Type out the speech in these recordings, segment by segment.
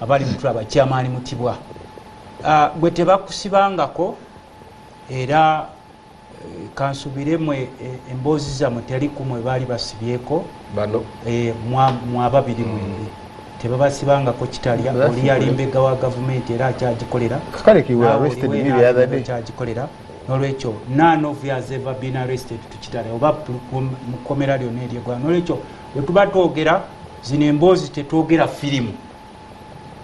Abali mutulaba, Chairman Mutibwa, gwe tebakusibangako era kansubiremwe emboozi zammwe teri kumwe baali basibyeko. Bano. Mwababiri mwembi tebabasibangako kitalya. Oli yali mbega wa gavumenti era akyagikolera. Akyagikolera. Nolwekyo none of you has ever been arrested to Kitalya oba mukomera lyonna eryegwanga. Nolwekyo wetuba twogera zino emboozi, tetwogera firimu.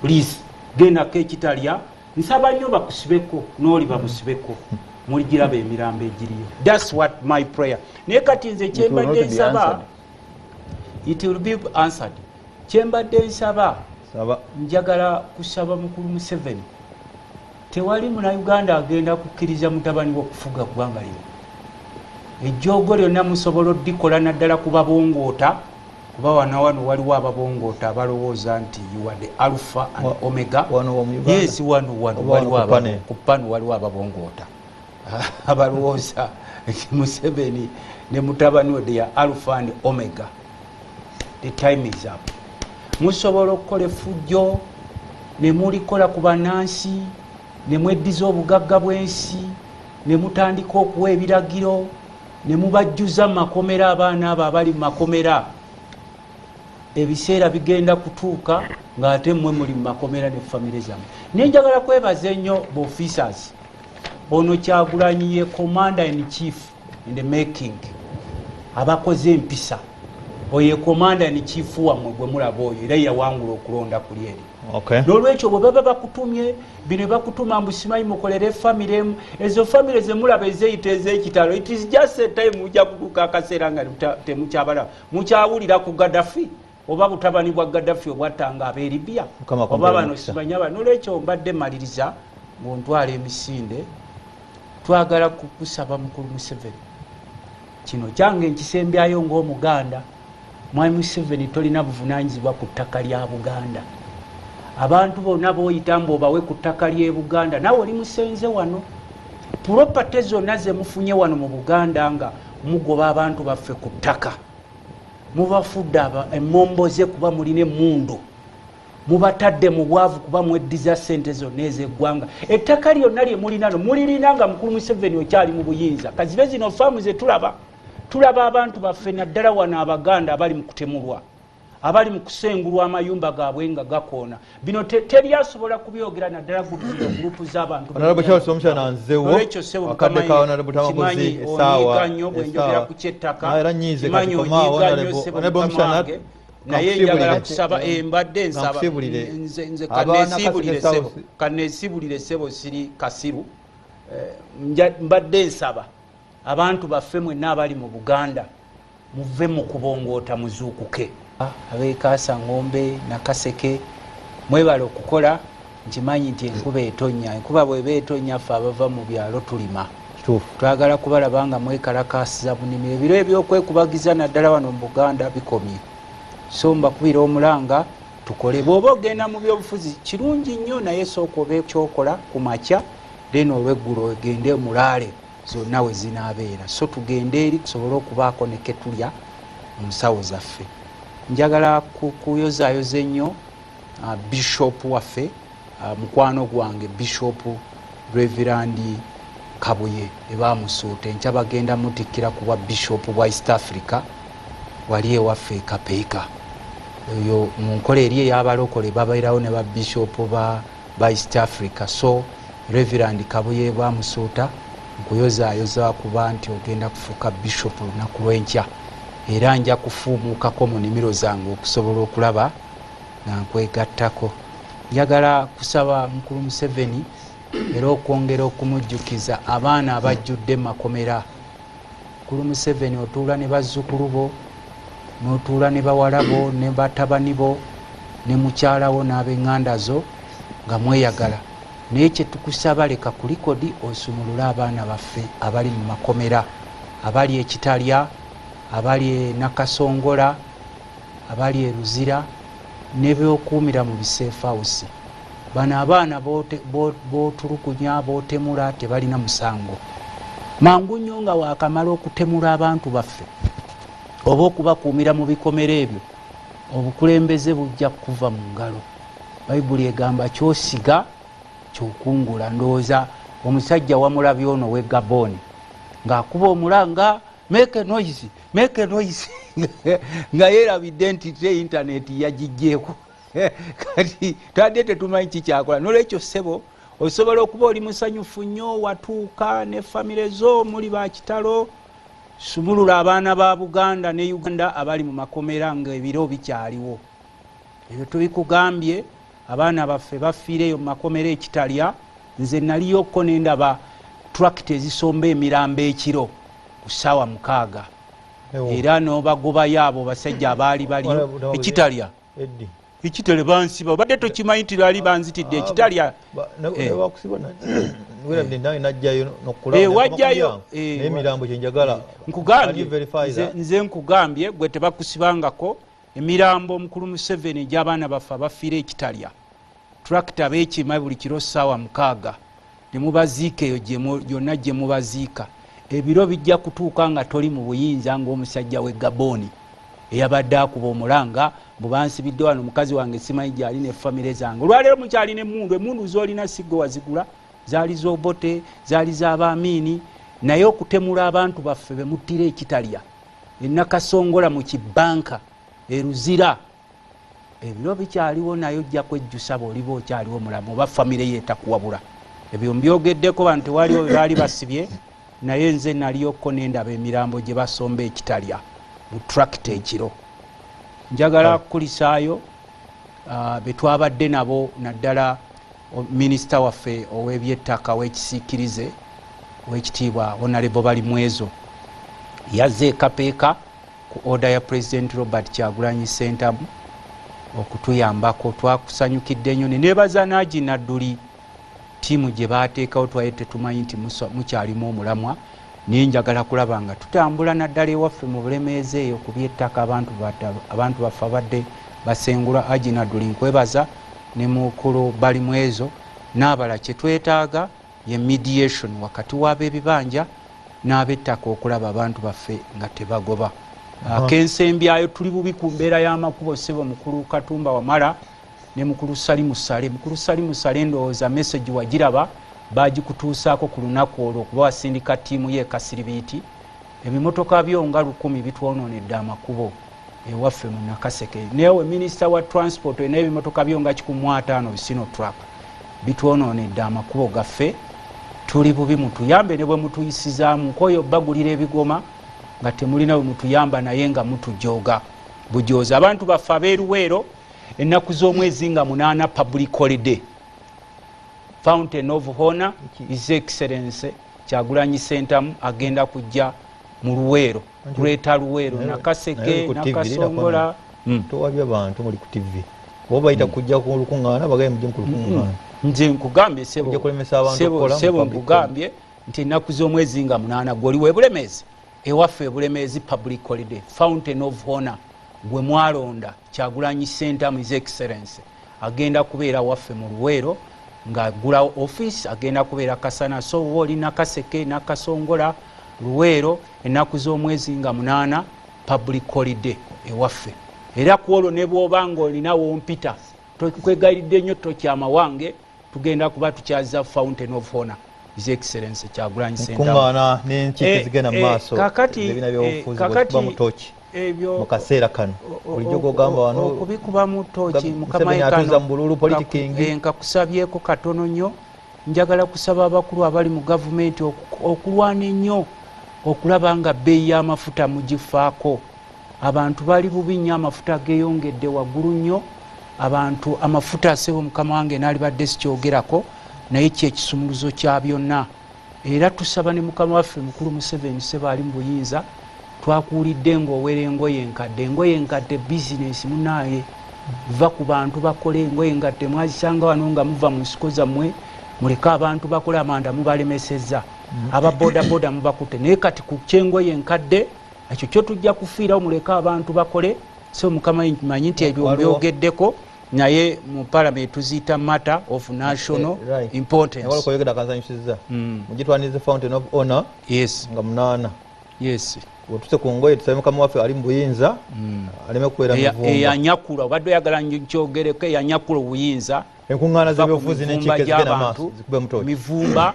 Please, gendako ekitalya. Nsaba nnyo bakusibeko n'oli bamusibeko, muligiraba emirambo egiriyo. That's what my prayer. Naye kati nze kyembadde nsaba, it will be answered. Kyembadde nsaba, njagala kusaba mukulu Museveni. Tewali Munauganda agenda kukkiriza mutabani wokufuga ggwanga lino. Ejjoogo lyonna musobola oddikola, naddala ku babongoota, kuba wano wano waliwo ababongoota abalowooza nti you are the alpha and omega. Yes, wano wano ku pano waliwo ababongoota abalowooza nti Museveni ne mutabani we they are alpha and omega. The time is up. Musobola okukola effujjo ne mulikola ku bannansi, ne mweddiza obugagga bw'ensi, ne mutandika okuwa ebiragiro, ne mubajjuza mu makomera abaana abo abali mu makomera. Ebiseera bigenda kutuuka ng'ate mmwe muli mu makomera ne famire zammwe. Naye njagala kwebaza ennyo baofficers. Ono Kyagulanyi ye commander in chief in the making, abakoze empisa. Oyo commander in chief wammwe gwe mulaba oyo, era yawangula okulonda kuli eri. Nolwekyo bwe baba bakutumye bino, bakutuma mbu simanyi mukolere famire emu, ezo famire zemulaba ezeyita ezekitalo, it is just a time. Mujja kutuuka akaseera nga temukyabalaba. Mukyawulira ku Gaddafi oba butabani bwa Gaddafi obwattanga ab'e Libya Mukama oba akwongere bano omukisa. Simanya bano. Nolwekyo mbadde maliriza ngaontwala emisinde. Twagala kukusaba, mukulu Museveni, kino kyange nkisembyayo ng'Omuganda. Mwami Museveni, tolina buvunanyizibwa ku ttaka lya Buganda. Abantu bonna boyita mbu obawe ku ttaka ly'e Buganda, naawe oli musenze wano. Property zonna zemufunye wano mu Buganda nga mugoba abantu baffe ku ttaka, mubafudde emmomboze kuba mulina emundu, mubatadde mu bwavu kuba mweddiza sente zonna ez'eggwanga. Ettaka lyonna lye mulina no mulirina nga mukulu Museveni okyali mu buyinza. Kazibe zino faamu zetulaba, tulaba abantu baffe, naddala wano Abaganda abali mu kutemulwa, abali mu kusengulwa, amayumba gaabwe nga gakoona. Bino teryasobola kubyogera, naddala zino gurupu z'abantu. Honorable Charles Omushana, nzewo. Olwekyo ssebo, Akadde Mukama ka Honorable Tamaguzi, kimanyi essaawa onyiiga nnyo bwe njogera essaawa. ku kyettaka. Era nyiize. Kimanyi Kati komaawo, onyiiga nnyo, ssebo, Honorable mukama Omushana, wange. Naye kankusibulire. njagala kusaba, mbadde nsaba Kankusibulire. Nze Abaana kaneesibulire Kaseke ssebo, South. kaneesibulire ssebo, siri kasiru. Mbadde nsaba abantu baffe mwenna abali mu Buganda, muve mu kubongoota, muzuukuke. Ab'ekaasa Ngombe Nakaseke, mwebale okukola. Nkimanyi nti enkuba etonnya. Enkuba bweba etonnya, ffe abava mu byalo tulima. Twagala kubalaba nga mwekalakasiza bunimiro. Ebiro ebyokwekubagiza naddala wano mu Buganda bikomye. So mbakubira omulanga tukole. Bw'oba ogenda mu byobufuzi kirungi nnyo, naye sooka oba ekyokola ku makya, then olweggulo ogende mulaale zonna we zinaabeera. So tugende eri tusobole okubaako ne ketulya mu nsawo zaffe. Njagala kuyozaayoza ennyo bishop waffe, mukwano gwange Bishop Reverend Kabuye ebamusuuta. Enkya bagenda mutikkira ku bwa bishop bwa East Africa wali ewaffe ekapeeka. Oyo mu nkola eri ey'abalokole babeerawo ne babishopu ba East Africa. So Reverend Kabuye bamusuuta, nkuyozaayoza kuba nti ogenda kufuuka bishop olunaku lw'enkya, era nja kufuumuukako mu nimiro zange okusobola okulaba nga nkwegattako. Njagala kusaba mukulu Museveni era okwongera okumujjukiza abaana abajjudde makomera. Mukulu Museveni, otuula ne bazzukulu bo, n'otuula ne bawala bo ne batabani bo ne mukyalawo n'ab'eŋŋanda zo nga mweyagala, naye kyetukusaba, leka ku likodi osumulule abaana baffe abali mu makomera, abali ekitalya, abali e Nakasongola, abali e Luzira ne byokuumira mu bisafe house. Bano abaana botulugunya, botemula, tebalina musango. Mangu nnyo nga wakamala okutemula abantu baffe oba okubakuumira mu bikomero ebyo, obukulembeze bujja kuva mu ngalo. Bayibuli egamba kyosiga kyokungula. Ndowooza omusajja wamulabye ono we Gaboni ng'akuba omulanga, "Make a noise, make a noise," nga yeerabidde nti te intaneti yagijjeeko. Kati twadde tetumanyi kikyakola. Nolwekyo ssebo, osobola okuba oli musanyufu nnyo, watuuka ne famire zo, muli bakitalo. Sumulula abaana ba Buganda ne Uganda abali mu makomera nga ebiro bikyaliwo. Ebyo tubikugambye. Abaana baffe bafiireyo mu makomera ekitalya. Nze naliyokko nendaba tractor ezisomba emirambo ekiro ku ssaawa 6, era nobagobayo abo basajja abaali baliyo ekitalya. Ekitale bansiba, obadde tokimanyi nti lwali banzitidde ekitalya. Wajjayo. Nkugambye, nze nkugambye gwe tebakusibangako. Emirambo, omukulu Museveni, egy'abaana baffe abafiire ekitalya, tractor beekima buli kiro ssaawa 6 nemubaziika eyo gyonna gye mubaziika. Ebiro bijja kutuuka nga toli mu buyinza, ngaomusajja we Gaboni eyabadde akuba omulanga mbu bansibidde wano, mukazi wange simanyi gyali ne famire zange. Olwaleero mukyalina emundu. Emundu zolina sigwe wazigula, zaali zobote, zaali z'abaamiini. Naye okutemula abantu baffe bemuttira ekitalya, enakasongola, mu kibanka eruzira, ebiro bikyaliwo, naye ojja kwejjusa bwoliba okyaliwo mulamu oba famire ye etakuwabula. Ebyo mbyogeddeko. Bantu tewaliwo bebaali basibye, naye nze naliyokko nendaba emirambo gye basomba ekitalya mu tractor ekiro. Njagala kukulisaayo betwabadde nabo, naddala minisita waffe ow'ebyettaka w'ekisiikirize, owekitiibwa Honorable Balimwezo. Yazze ekapeeka ku order ya President Robert Kyagulanyi Sentamu okutuyambako. Twakusanyukidde nnyo nenebaza Nagi Nadduli, tiimu gye bateekawo. Twaye tetumanyi nti mukyalimu omulamwa, naye njagala kulaba nga tutambula naddala ewaffe mu Bulemeezi eyo ku byettaka, abantu baffe abadde basengula. Agi Nadduli, nkwebaza ne mukulu Balimwezo n'abala. Kyetwetaaga ye mediation wakati w'ab'ebibanja n'ab'ettaka, okulaba abantu baffe nga tebagoba. Akensembyayo, tuli bubi ku mbeera y'amakubo, ssebo mukulu Katumba Wamala ne mukulu Salimu Sale. Mukulu Salimu Sale, ndowooza message wagiraba, bagikutuusaako ku lunaku olwo okuba wasindika ttiimu ye ekasiribiiti. Ebimotoka byo nga 1000 bitwononedde amakubo ewaffe mu Nakaseke. Newe minisita wa transport, olina ebimotoka byo nga 150 bisino truck, bitwononedde amakubo gaffe. Tuli bubi, mutuyambe ne bwe mutuyisizaamu nkoyo bagulira ebigoma nga temulina bwe mutuyamba, naye nga mutujoga bujozi. Abantu baffe abeeruweero, ennaku z'omwezi nga 8, public holiday, Fountain of Honor, His Excellence Kyagulanyi Sentamu agenda kujja mu Luweero, Greater Luweero, Nakaseke, Nakasongola. Towabye abantu, muli ku TV. Oba bayita kujja ku lukuŋŋaana, bagaye mujje ku lukuŋŋaana. Nze nkugambye sebo, nkugambye nti ennaku z'omwezi nga 8, gwoli webulemeezi, ewaffe ebulemeezi, public holiday, Fountain of Honor gwe mwalonda, Kyagulanyi Sentamu, His Excellence, agenda kubeera waffe mu Luweero ng'aggulawo office. Agenda kubeera kasana. So oba oli Nakaseke, Nakasongola, Luweero, ennaku z'omwezi nga 8, public holiday ewaffe. Era ku olwo ne bwoba nga olina wompita, kwegayiridde nnyo, tokyama wange, tugenda kuba tukyaza Fountain of Honor, His Excellence Kyagulanyi. Kuŋŋaana n'enkiiko ezigenda mu maaso. Kakati Mutoki mu kaseera kano bulijjo gogamba wano. Okubikubamu toki. Mukamaatuza mu bululu politiking. Nkakusabyeko katono nnyo. Njagala kusaba abakulu abali mu gavumenti okulwana ennyo okulaba nga bbeeyi y'amafuta mugifaako. Abantu bali bubi nnyo, amafuta geeyongedde waggulu nnyo. Abantu amafuta, sebo mukama wange, naalibadde sikyogerako, naye kyekisumuluzo kya byonna. Era tusaba ne mukama waffe mukulu Museveni, sebo ali mu buyinza, twakuwulidde ngaowera engoye enkadde. Engoye enkadde bizinesi munaye, va ku bantu bakole. Engoye enkadde mwazisanga wano nga muva mu nsiko zammwe. Muleke abantu bakole. Amanda mubalemeseza, aba bodaboda mubakutte, naye kati ku kyengoye enkadde ekyo kyo tujja kufiirawo. Muleke abantu bakole. So mukama, manyi nti ebyo mbyogeddeko, naye mu parliament tuziyita matter of national importance. Koyogera kansanyusiza. Mugitwanize Fountain of Honor. Yes. Nga 8. Yes. Otuse ku ngoye, tusabe Mukama waffe ali mu buyinza aleme kubeera mivumba. Eyanyakula, obadde oyagala nkyogereko, eyanyakula obuyinza. Enkuŋŋaana z'ebyobufuzi n'enkiiko ezigenda maaso zikube mutoki. Mivumba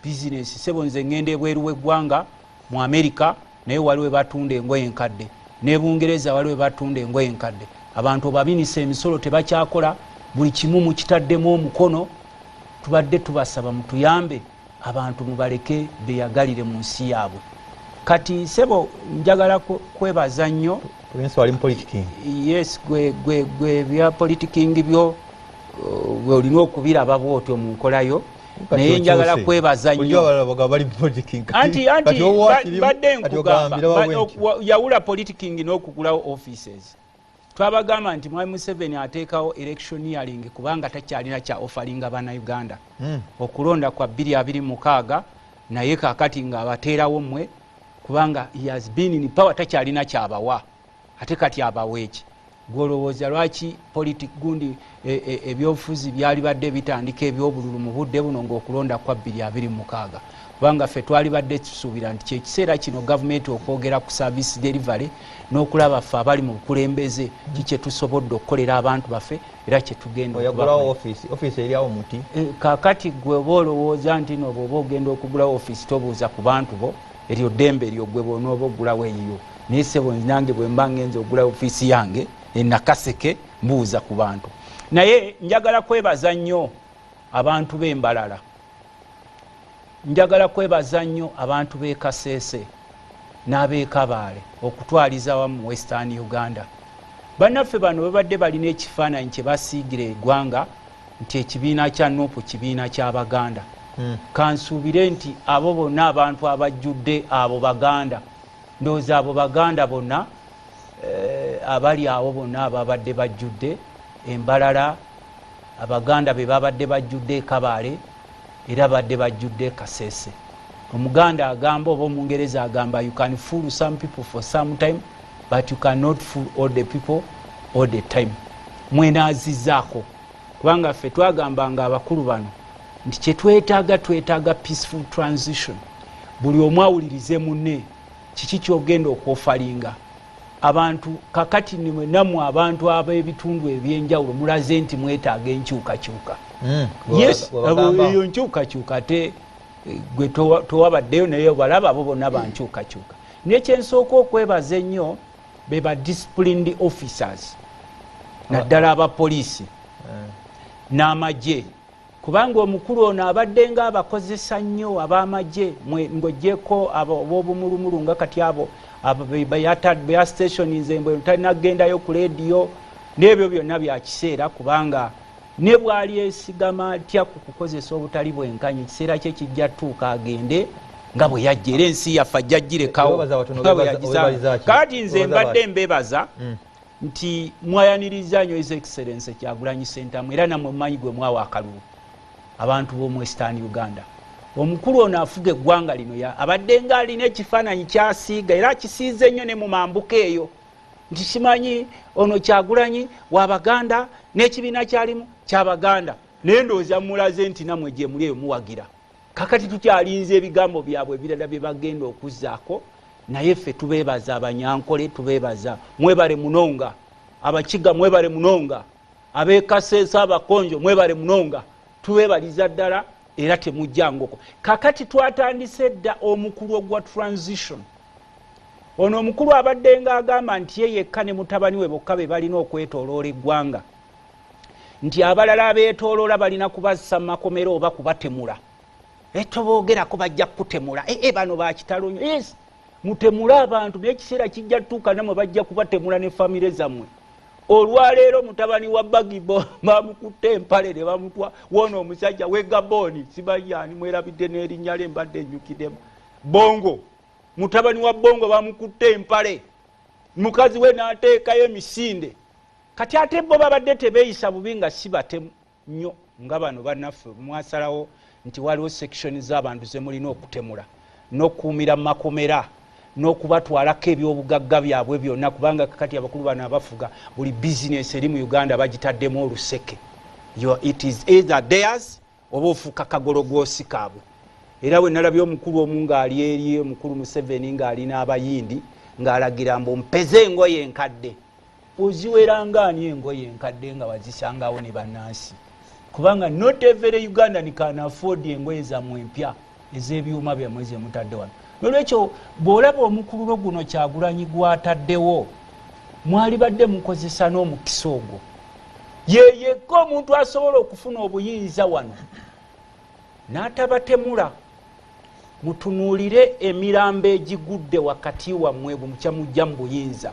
bizinesi. Sebo, nze ŋŋenda ebweru w'eggwanga mu Amerika, naye waliwo batunda engoye enkadde, ne Bungereza waliwo batunda engoye enkadde. Abantu obabinisa emisolo, tebakyakola, buli kimu mukitaddemu omukono. Tubadde tubasaba mutuyambe, abantu mubaleke beyagalire mu nsi yaabwe. Kati sebo, njagala kwebaza nnyo. Yes, gwe bya politicking byo olina okubiraba bwotyo mu nkolayo, naye njagala kwebaza nnyo. Anti badde nkugamba, yawula politicking n'okugulawo offices. Twabagamba nti Mwami Museveni ateekawo electioneering kubanga takyalina kya offeringa Bannayuganda. Okulonda kwa 2026, naye kakati ng'abateerawo mmwe, kubanga he has been in power, takyalina kyabawa. Ate kati abaweeki? Gwolowooza lwaki politic gundi ebyobufuzi byali badde bitandika ebyobululu mu budde buno ngaokulonda kwa 2026? Kubanga ffe twali badde tusuubira nti kyekiseera kino gavumenti okwogera ku service delivery n'okulaba ffe abali mu bukulembeze ki kyetusobodde okukolera abantu baffe, era kyetugenda. Kakati gwe oba olowooza nti no bwoba ogenda okugulawo ofiisi tobuuza ku bantu bo, eryo ddembe eryo gwe bwonooba ogulawo eyiyo. Naye sebo, nange bwe mba ngenza ogulawo ofiisi yange enakaseke, mbuuza ku bantu. Naye njagala kwebaza nnyo abantu b'Embalala, njagala kwebaza nnyo abantu b'e Kaseese n'ab'Ekabaale, okutwaliza wamu Western Uganda. Bannaffe bano babadde balina ekifaananyi kye basiigira eggwanga nti ekibiina kya NUP kibiina ky'Abaganda. Kansuubire nti abo bonna abantu abajjudde abo Baganda. Ndowooza abo Baganda bonna abali awo, bonna ababadde bajjudde Embalala, Abaganda be babadde bajjudde Ekabaale, era badde bajjudde Kasese. Omuganda agamba, oba Omungereza agamba, "You can fool some people for some time, but you cannot fool all the people all the time." Mwenazizaako, kubanga ffe twagambanga abakulu bano nti kyetwetaaga, twetaaga peaceful transition. Buli omu awulirize munne, kiki kyogenda okwofferinga abantu. Kakati nammwe abantu ab'ebitundu ebyenjawulo mulaze nti mwetaaga enkyukakyuka. Yes, eyo nkyukakyuka. Ate gwe towabaddeyo, naye balaba abo bonna bankyukakyuka. Naye kyensooka okwebaza ennyo be ba disciplined officers, naddala abapoliisi n'amagye, kubanga omukulu ono abadde nga abakozesa nnyo ab'amagye, ng'ogyeko ab'obumulumulu nga kati abo beya stationinze mbwe talina kugendayo ku leediyo n'ebyo byonna byakiseera, kubanga ne bwali esigama atya ku kukozesa obutali bwenkanya, ekiseera kye kijja tuuka agende nga bwe yajja, era ensi yaffe ajja girekawo nga bwe yagisanga. Kakati nze mbadde mbebaza nti mwayaniriza nnyo His Excellence Kyagulanyi Sentamu, era namwe mumanyi gwe mwawa akalulu, abantu b'omu Western Uganda. Omukulu ono afuga eggwanga lino abadde nga alina ekifaananyi kyasiiga, era akisiize nnyo ne mu mambuka eyo nti simanyi ono Kyagulanyi wabaganda n'ekibiina kyalimu kyabaganda. Naye ndowooza mulaze nti namwe gye muli eyo muwagira. Kakati tukyalinze ebigambo byabwe ebirala bye bagenda okuzzaako. Naye ffe tubeebaza, Abanyankole tubeebaza, mwebale munonga, Abakiga mwebale munonga, Abekaseesa, Abakonjo mwebale munonga, tubeebaliza ddala era temujjangoko. Kakati twatandise dda omukulu ogwa transition. Ono omukulu abadde nga agamba nti ye yekka ne mutabani we bokka be balina okwetoloola eggwanga, nti abalala abeetoloola balina kubassa mu makomero oba kubatemula. Etoboogerako, bajja kukutemula. Ee, bano bakitalo nnyo. Yes, mutemule abantu, naye ekiseera kijja tuuka namwe bajja kubatemula ne famire zammwe. Olwaleero mutabani wa Gbagbo bamukutte empale ne bamutwa wona omusajja we Gaboni, simanyi mwerabidde n'erinnya lye, mbadde ennyukiddemu, Bongo, mutabani wa Bongo bamukutte empale, mukazi we n'ateekayo emisinde. Kati ate bo babadde tebeeyisa bubi nga si batemu nnyo nga bano bannaffe mwasalawo nti waliwo section z'abantu zemulina okutemula n'okukuumira mu makomera n'okubatwalako ebyobugagga byabwe byonna, kubanga kakati abakulu bano abafuga buli bizinesi eri mu Uganda bagitaddemu oluseke. It is either theirs oba ofuuka kagologoosi kaabwe. Era bwe nalabye omukulu omu ng'ali eri, omukulu Museveni ng'alina Abayindi, ng'alagira mbu mpeze engoye enkadde. Oziweranga ani engoye enkadde nga wazisangawo ne bannansi? Kubanga not every Ugandan can afford engoye zammwe empya ez'ebyuma byammwe zemutadde wano. Nolwekyo bw'olaba omukululo guno Kyagulanyi gwataddewo, mwali badde mukozesa n'omukisa ogwo. Yeyekka omuntu asobola okufuna obuyinza wano n'atabatemula. Mutunuulire emirambo egigudde wakati wammwe bumukya mujja mu buyinza.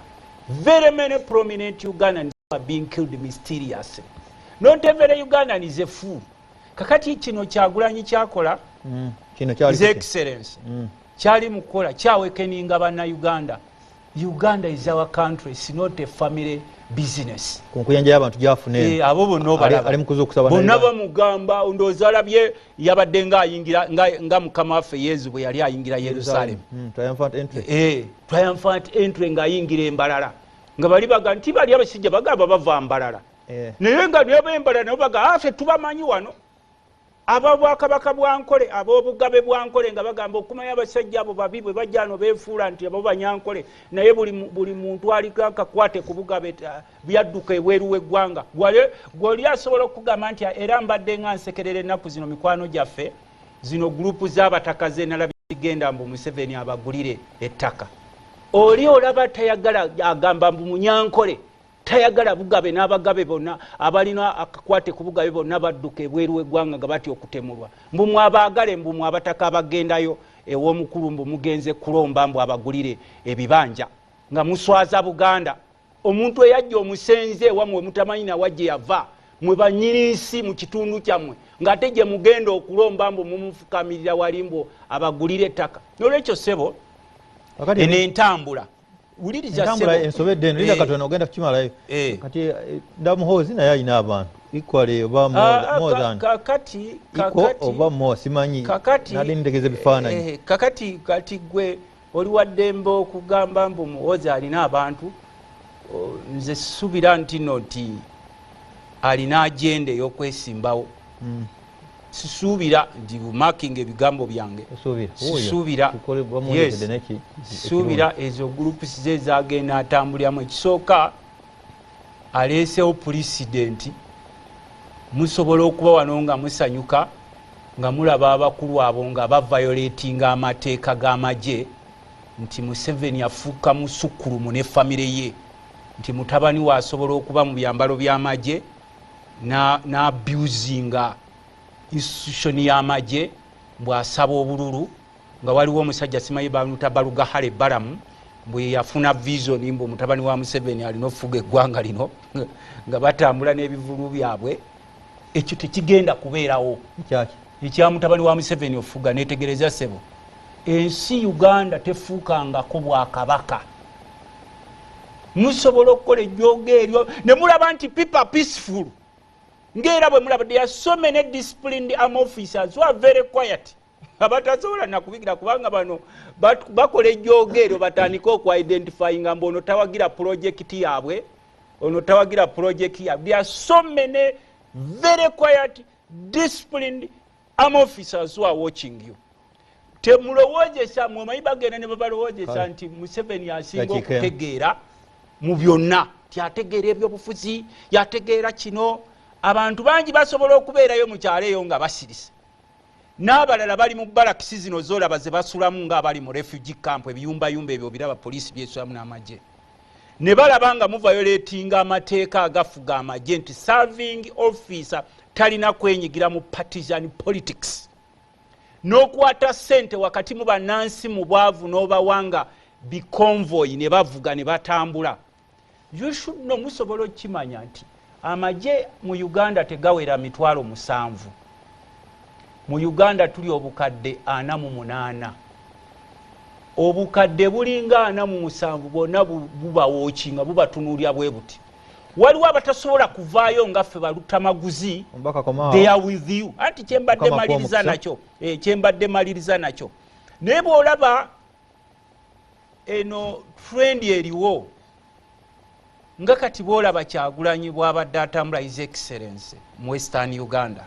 Very many prominent Ugandans are being killed mysteriously. Not every Ugandan is a fool. Kakati kino Kyagulanyi kyakola, Kino kyali His kiki? Excellence, kyali mukukola kyawekeninga Bannayuganda. Uganda is our country, it's not a family business. Ku nkuyanja y'abantu gyafuna eno. Eh, abo bonna obalaba. Ali mu kuzuukusa Bonna Bannayuganda. bamugamba, ndowooza alabye yabadde ngaayingira nga mukama waffe Yesu bwe yali ayingira Yerusalemu. Triumphant entry. Eh, triumphant entry, ng'ayingira embalala nga bali baga nti bali abasijja bagamba bava Mbalala. Naye nga nabembalala nabo baga, "Ah, ffe tubamanyi wano ababwakabaka bwankole, ab'obugabe bwankole," nga bagamba okumanya abasajja abo babi bwe bajja no beefuula nti abo Banyankole, naye buli muntu aliko akakwate ku bugabe byadduka ebweru w'eggwanga. Gwoli asobola okugamba nti era mbadde nga nsekerera ennaku zino mikwano gyaffe zino gurupu z'abataka zenalabye zigenda mbu Museveni abagulire ettaka. Oli olaba tayagala, agamba mbu Munyankole tayagala bugabe n'abagabe bonna abalina akakwate ku bugabe bonna badduka ebweru w'eggwanga nga batya okutemulwa. Mbu mwabaagale, mbu mwabataka abagendayo ew'omukulu, mbu mugenze kulomba mbu abagulire ebibanja, nga muswaza Buganda. Omuntu eyajja omusenze ewammwe mutamanyi nawa gye yava, mwe banyirinsi mu kitundu kyammwe, ng'ate gye mugenda okulomba mbu mumufukamirira wali mbu abagulire ettaka. Nolwekyo ssebo, Kakati eno entambula, wuliriza entambula ssebo. Ensobedde eno, linda katono, ogenda kukimalayo. Kati Ndamuhoozi naye alina abantu equally oba more than Kakati equal oba more, simanyi. Kakati Nali ntegeeza ebifaananyi. Kakati kati gwe oli waddembe okugamba mbu Muhoozi alina abantu. Nze sisuubira nti no nti alina agenda ey'okwesimbawo. Sisuubira nti making ebigambo byange. Osuubira? Sisuubira. Oyo, tukole bamuwulirize Yes. ekirungi. Sisuubira ezo groups ze zagenda atambuliramu. Ekisooka, aleesewo pulezidenti. Musobola okuba wano nga musanyuka nga mulaba abakulu abo nga baviolatinga amateeka g'amagye, nti Museveni afuuka musukkulumu ne famire ye, nti mutabani we asobola okuba mu byambalo by'amagye n'abusinga institution y'amagye bw'asaba obululu, nga waliwo omusajja simanyi bamuta Barugahare Balamu, bwe yafuna vision mbu mutabani wa Museveni alina okufuga eggwanga lino, nga batambula n'ebivulu byabwe. Ekyo tekigenda kubeerawo. Ekyaki? Ekya mutabani wa Museveni ofuga. Netegereza ssebo, ensi Uganda tefuukangako bwakabaka. Musobola okukola ejjoogo eryo ne mulaba nti people peaceful, ngaera bwe mulaba there are so many disciplined army officers who are very quiet, abatasobola nakubigira, kubanga bano bakola ejjoogo eryo batandike okuidentifyinga mbu ono tawagira pulojekiti yaabwe, ono tawagira pulojekiti yaabwe. There are so many very quiet, disciplined army officers who are watching you. Temulowoozesa, mwemanyi bagenda ne babalowoozesa Kale. nti Museveni asinga Dakiika emu. okutegeera mu byonna, tyategeera ebyobufuzi, yategeera kino. Abantu bangi basobola okubeerayo mu kyalo eyo nga basirise, n'abalala bali mu balakisi zino zolaba ze basulamu ng'abali mu refugee camp, ebiyumbayumba ebyo biraba poliisi byesulamu n'amagye, ne balaba nga muviolatinga amateeka agafuga amagye nti serving officer talina kwenyigira mu partisan politics, n'okwata ssente wakati mu bannansi mu bwavu n'obawanga biconvoy ne bavuga ne batambula. You should know, musobola okukimanya nti amagye mu Uganda tegawera 70,000. Mu Uganda tuli 48,000, obukadde bulinga 47 bwonna bubawookinga, bubatunuulya bwe buti. Waliwo abatasobola kuvaayo nga ffe balutamaguzi. Omubaka komaawo. They are with you. Anti kyembadde Mukama maliriza akuwa omukisa. nakyo, kyembadde maliriza nakyo, naye bw'olaba eno trend eriwo nga kati bwolaba Kyagulanyi bwabadde atambula, His Excellence, mu Western Uganda,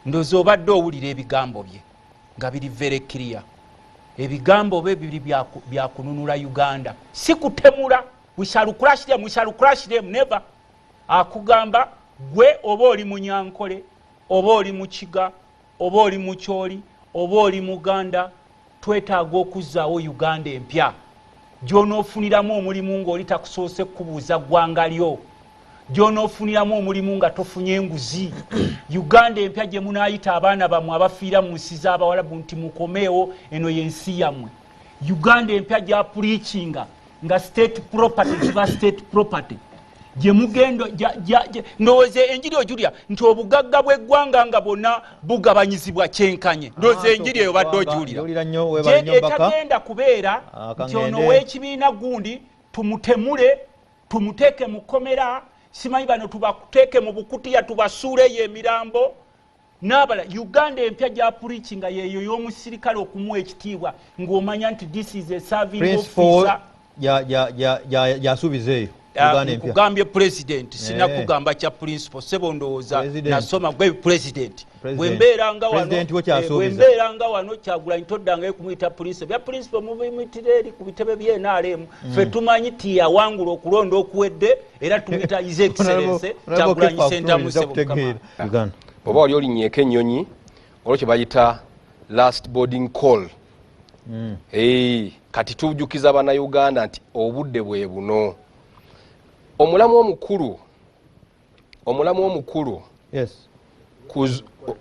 ndowooza obadde owulira ebigambo bye. Nga biri very clear. Ebigambo be biri byakununula Uganda, si kutemula. We shall crush them, we shall crush them, never. Akugamba gwe oba oli Munyankole, oba oli Mukiga, oba oli Mukyoli, oba oli Muganda, twetaaga okuzzaawo Uganda empya gy'onoofuniramu omulimu ng'oli takusoose kukubuuza ggwanga lyo, gy'onoofuniramu omulimu nga tofunye enguzi, Uganda empya gye munaayita abaana bammwe abafiira mu nsi z'Abawalabu nti mukomeewo, eno y'ensi yammwe. Uganda empya gyapreachinga nga state property ziba state property, gyemugendo. Ndowooza enjiri ojulya nti obugagga bw'eggwanga nga bwonna bugabanyizibwa kyenkanye. Ndowooza enjiri eyo badde ogiwulira. Njulira nnyo, weebale nnyo, Mbaka. Etagenda kubeera Ah, nti ono kangende. w'ekibiina gundi tumutemule, tumuteeke mu kkomera, simanyi bano tubateeke mu bukutiya, tubasuuleyo emirambo n'abala. Uganda empya gyapreachinga yeeyo y'omusirikale okumuwa ekitiibwa ng'omanya nti this is a serving Principal officer. Gyasuubiza eyo Ah, Uganda empya. Nkugambye president, sinakugamba kya principal, sebo. Ndowooza President. nasoma gwe president. President. Bwembeeranga wano, President we kyasuubiza. bwembeeranga wano Kyagulanyi, toddangayo kumuyita principal. Bya principal mubimuyitira eri ku bitebe by'NRM. Ffe tumanyi ti yawangula okulonda okuwedde, era tumuyita His Excellence Kyagulanyi Ssentamu, sebo mukama. Uganda. Oba wali olinyeeko ennyonyi, olwo kye bayita last boarding call. Kati tujjukiza Bannayuganda nti obudde bwe buno. Omulamu omukulu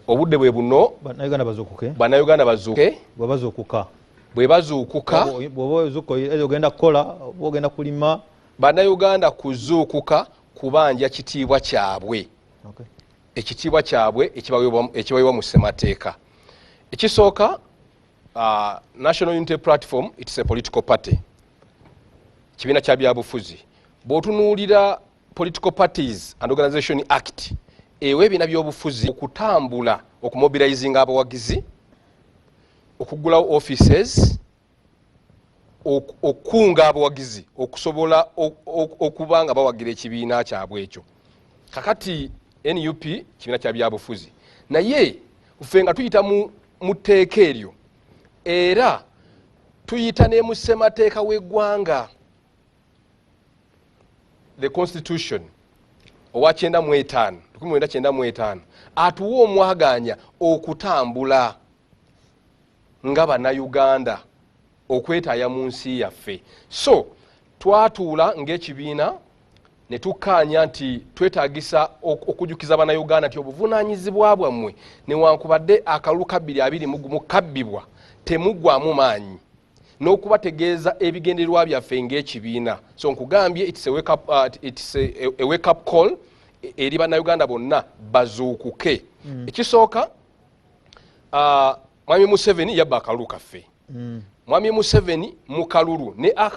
obudde bwe buno. Bannayuganda bazuukuke. Bannayuganda bazuuke. Bwe bazuukuka, Bwe bazuukuka, bw'oba ozuukuka, either ogenda kukola oba ogenda kulima. Bannayuganda kuzuukuka kubanja kitiibwa kyabwe, ekitiibwa kyabwe ekibaweebwa mu ssemateeka. Ekisooka, National Unity Platform, it's a political party, kibiina kya byabufuzi. Bw'otunuulira Political Parties and Organization Act, ewa ebiina byobufuzi okutambula, okumobilizinga abawagizi, okugulawo offices, okukunga abawagizi okusobola okuba nga bawagira ekibiina kyabwe ekyo. Kakati NUP kibiina kya byabufuzi, naye ffe nga tuyita mu tteeka eryo, era tuyita ne mu ssemateeka w'eggwanga, the Constitution owa 95, 1995, atuwa omwaganya okutambula nga Bannayuganda okwetaaya mu nsi yaffe. So twatuula ng'ekibiina ne tukkaanya nti twetagisa okujjukiza Bannayuganda nti obuvunaanyizibwa bwammwe, newankubadde akalulu ka 2021 kabbibwa, temuggwamu maanyi, n'okubategeeza ebigendererwa byaffe ng'ekibiina. So nkugambye, it's a wake up call eri Bannayuganda bonna bazuukuke. Ekisooka, Mwami Museveni yabba akalulu kaffe. Mwami Museveni mu kalulu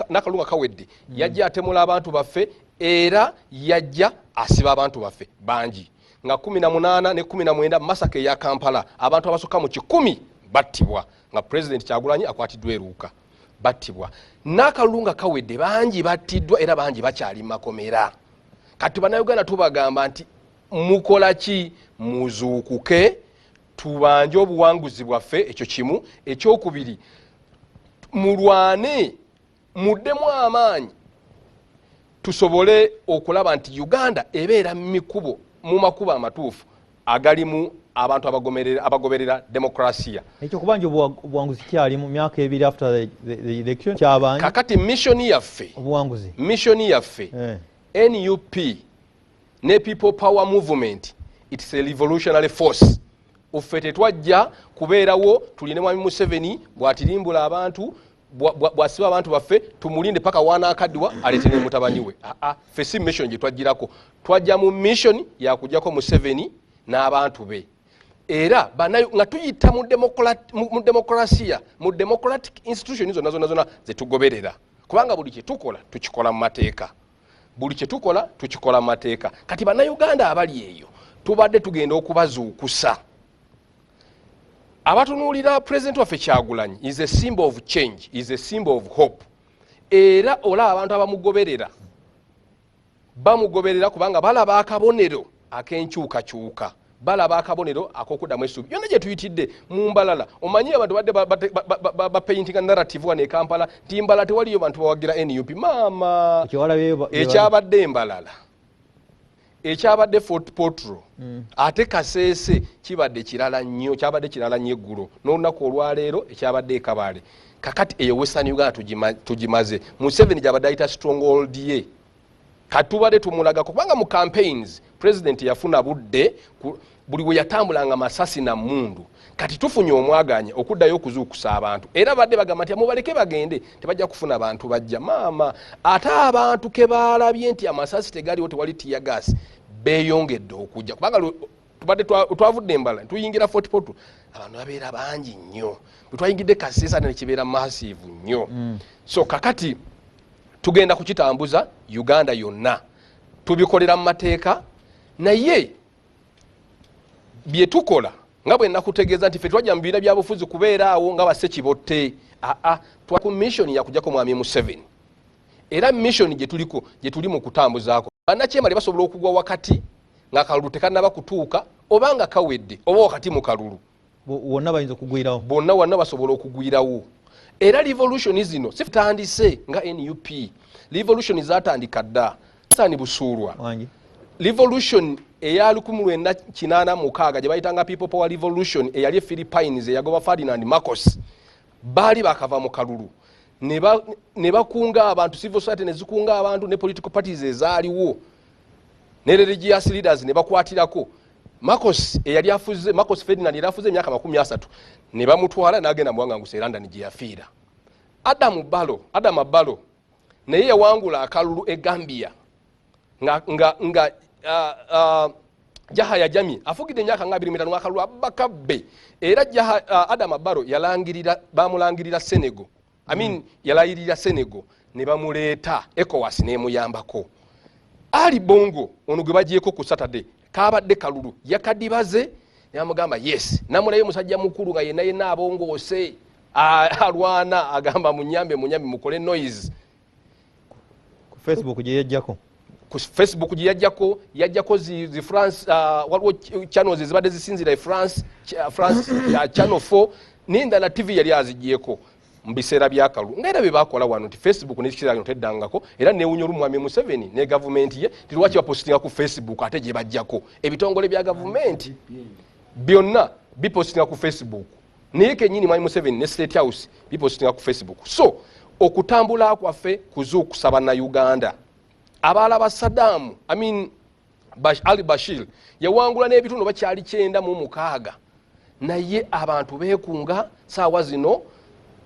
n'akalulu nga kawedde, yajja atemula abantu baffe, era yajja asiba abantu baffe bangi nga 18 ne 19. Massacre eya Kampala, abantu abasukka mu 100 battibwa nga President Kyagulanyi akwatiddwa eruuka, battibwa. N'akalulu nga kawedde, bangi battiddwa era bangi bakyali mu makomera. Kati Bannayuganda tubagamba nti mukola ki? Muzuukuke, tubanje obuwanguzi bwaffe. Ekyo kimu. Ekyokubiri, mulwane, muddemu amaanyi, tusobole okulaba nti Uganda ebeera mumikubo, mu makubo amatuufu agalimu abantu abagoberera demokrasiya. Ekyo kubanja obuwanguzi kyali mu myaka 2 after the election kyabanja. Kakati mission yaffe, obuwanguzi. Mission yaffe, NUP ne People Power Movement, it's a revolutionary force. Ffe tetwajja kubeerawo tuline Mwami Museveni bwatirimbula abantu, bwasiba abantu baffe, tumulinde paka wanaakaddiwa aleete ne mutabani we. Aa, ffe si mission gye twajjirako. Twajja mu mission yakujjako Museveni n'abantu be, era nga tuyita mu demokrasiya, mu democratic institution zonna zonna zonna zetugoberera, kubanga buli kyetukola tukikola mu mateeka. Buli kyetukola tukikola mu mateeka. Kati Bannayuganda abali eyo, tubadde tugenda okubazuukusa. Abatunuulira Pulezidenti waffe Kyagulanyi is a symbol of change, is a symbol of hope, era olaba abantu abamugoberera bamugoberera kubanga balaba akabonero ak'enkyukakyuka. Balaba akabonero ak'okuddamu essuubi yonna gye tuyitidde mu Mbalala. Omanyi abantu badde bapaintinga narrative wano e Kampala nti Mbalala tewaliyo bantu bawagira NUP. Maama, ekyabadde Mbalala, ekyabadde Fort Portal, ate Kasese kibadde kirala nnyo, kyabadde kirala nnyo eggulo n'olunaku olwaleero ekyabadde e Kabale. Kakati eyo Western Uganda tugimaze. Museveni gyabadde ayita stronghold ye, katubadde tumulagako, kubanga mu campaigns president yafuna budde buli we yatambulanga masasi na mundu. Kati tufunye omwaganya okuddayo okuzuukusa abantu, era badde bagamba nti mubaleke bagende, tebajja kufuna bantu bajja. Maama, ate abantu ke baalabye nti amasasi tegaliwo, tewali tear gas, beeyongedde okujja, kubanga tubadde twavudde Mbalala tuyingira Fort Portal, abantu babeera bangi nnyo. Bwe twayingidde Kasese ate nekibeera massive nnyo. So kakati tugenda kukitambuza Uganda yonna, tubikolera mu mateeka, naye byetukola nga bwe nakutegeeza nti ffe twajja mu bibiina byabufuzi kubeera awo nga basekibotte. Aa, twa ku mission yakujjako mwami Museveni, era mission gyetuliko, gyetuli mu kutambuzaako, bannakyemali basobola okugwa wakati ng'akalulu tekannaba kutuuka, oba nga kawedde, oba wakati mu kalulu. Wonna bayinza okugwirawo. Bonna wanna basobola okugwirawo. Era revolution zino sitandise nga NUP, revolution zatandika dda. Sani Busuulwa, revolution eya 1986 gye bayitanga People Power Revolution eyali e Philippines, eyagoba Ferdinand Marcos, baali bakava mu kalulu ne bakunga abantu, civil society ne zikunga abantu ne political parties ezaaliwo ne religious leaders ne bakwatirako Marcos eyali afuze, Marcos Ferdinand yali afuze emyaka 30, ne bamutwala n'agenda muwanganguse e London gye yafiira. Adamu Barrow, Adama Barrow naye yawangula akalulu e Gambia nga Yahya Jammeh afugidde emyaka nga 25, akalulu abakabbe. Era Adama Barrow yalangirira, bamulangirira Senegal, I mean, yalayirira Senegal ne bamuleeta, ECOWAS nemuyambako. Ali Bongo ono gwe bagyeko ku Saturday, kabadde kalulu yakadibaze, yamugamba yes, namulayo musajja mukulu nga yenna yenna abongoose, alwana agamba munyambe, munyambe mukole noise. Ku Facebook gye yajjako. Ku Facebook gye yajjako, yajjako zi France, waliwo channels ezibadde zisinzira e France, France Channel 4 n'endala TV yali azigyeko mu biseera byakalulu, nga era bye bakola wano nti Facebook nekiseera kino teddangako. Era newunya olumwami Museveni ne gavumenti ye ti lwaki bapositinga ku Facebook ate gye bajjako. Ebitongole bya gavumenti byonna bipositinga ku Facebook, naye kenyini mwami Museveni ne State House bipositinga ku Facebook. So okutambula kwaffe kuzuukusa Bannayuganda. Abalaba Saddam, I mean, Ali Bashir yawangula n'ebitundu bakyali 96, naye abantu beekunga. Saawa zino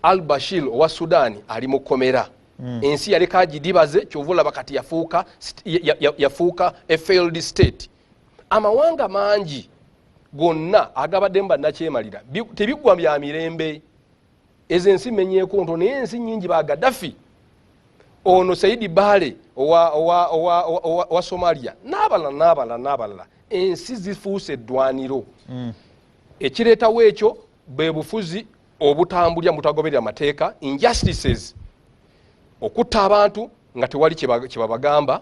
Al Bashir owa Sudan ali mu kkomera. Ensi yaleka agidibaze, kyova olaba kati yafuuka a failed state. Amawanga mangi gonna agabaddemu bannakyemalira tebiggwa bya mirembe. Ezo ensi menyeeko ntono, naye ensi nyingi, ba Gaddafi, ono Saidi Bale owa Somalia n'abalala n'abalala n'abalala, ensi zifuuse eddwaniro. Ekireetawo ekyo bwe bufuzi obutambulya mutagoberera mateeka, injustices, okutta abantu nga tewali kyebabagamba,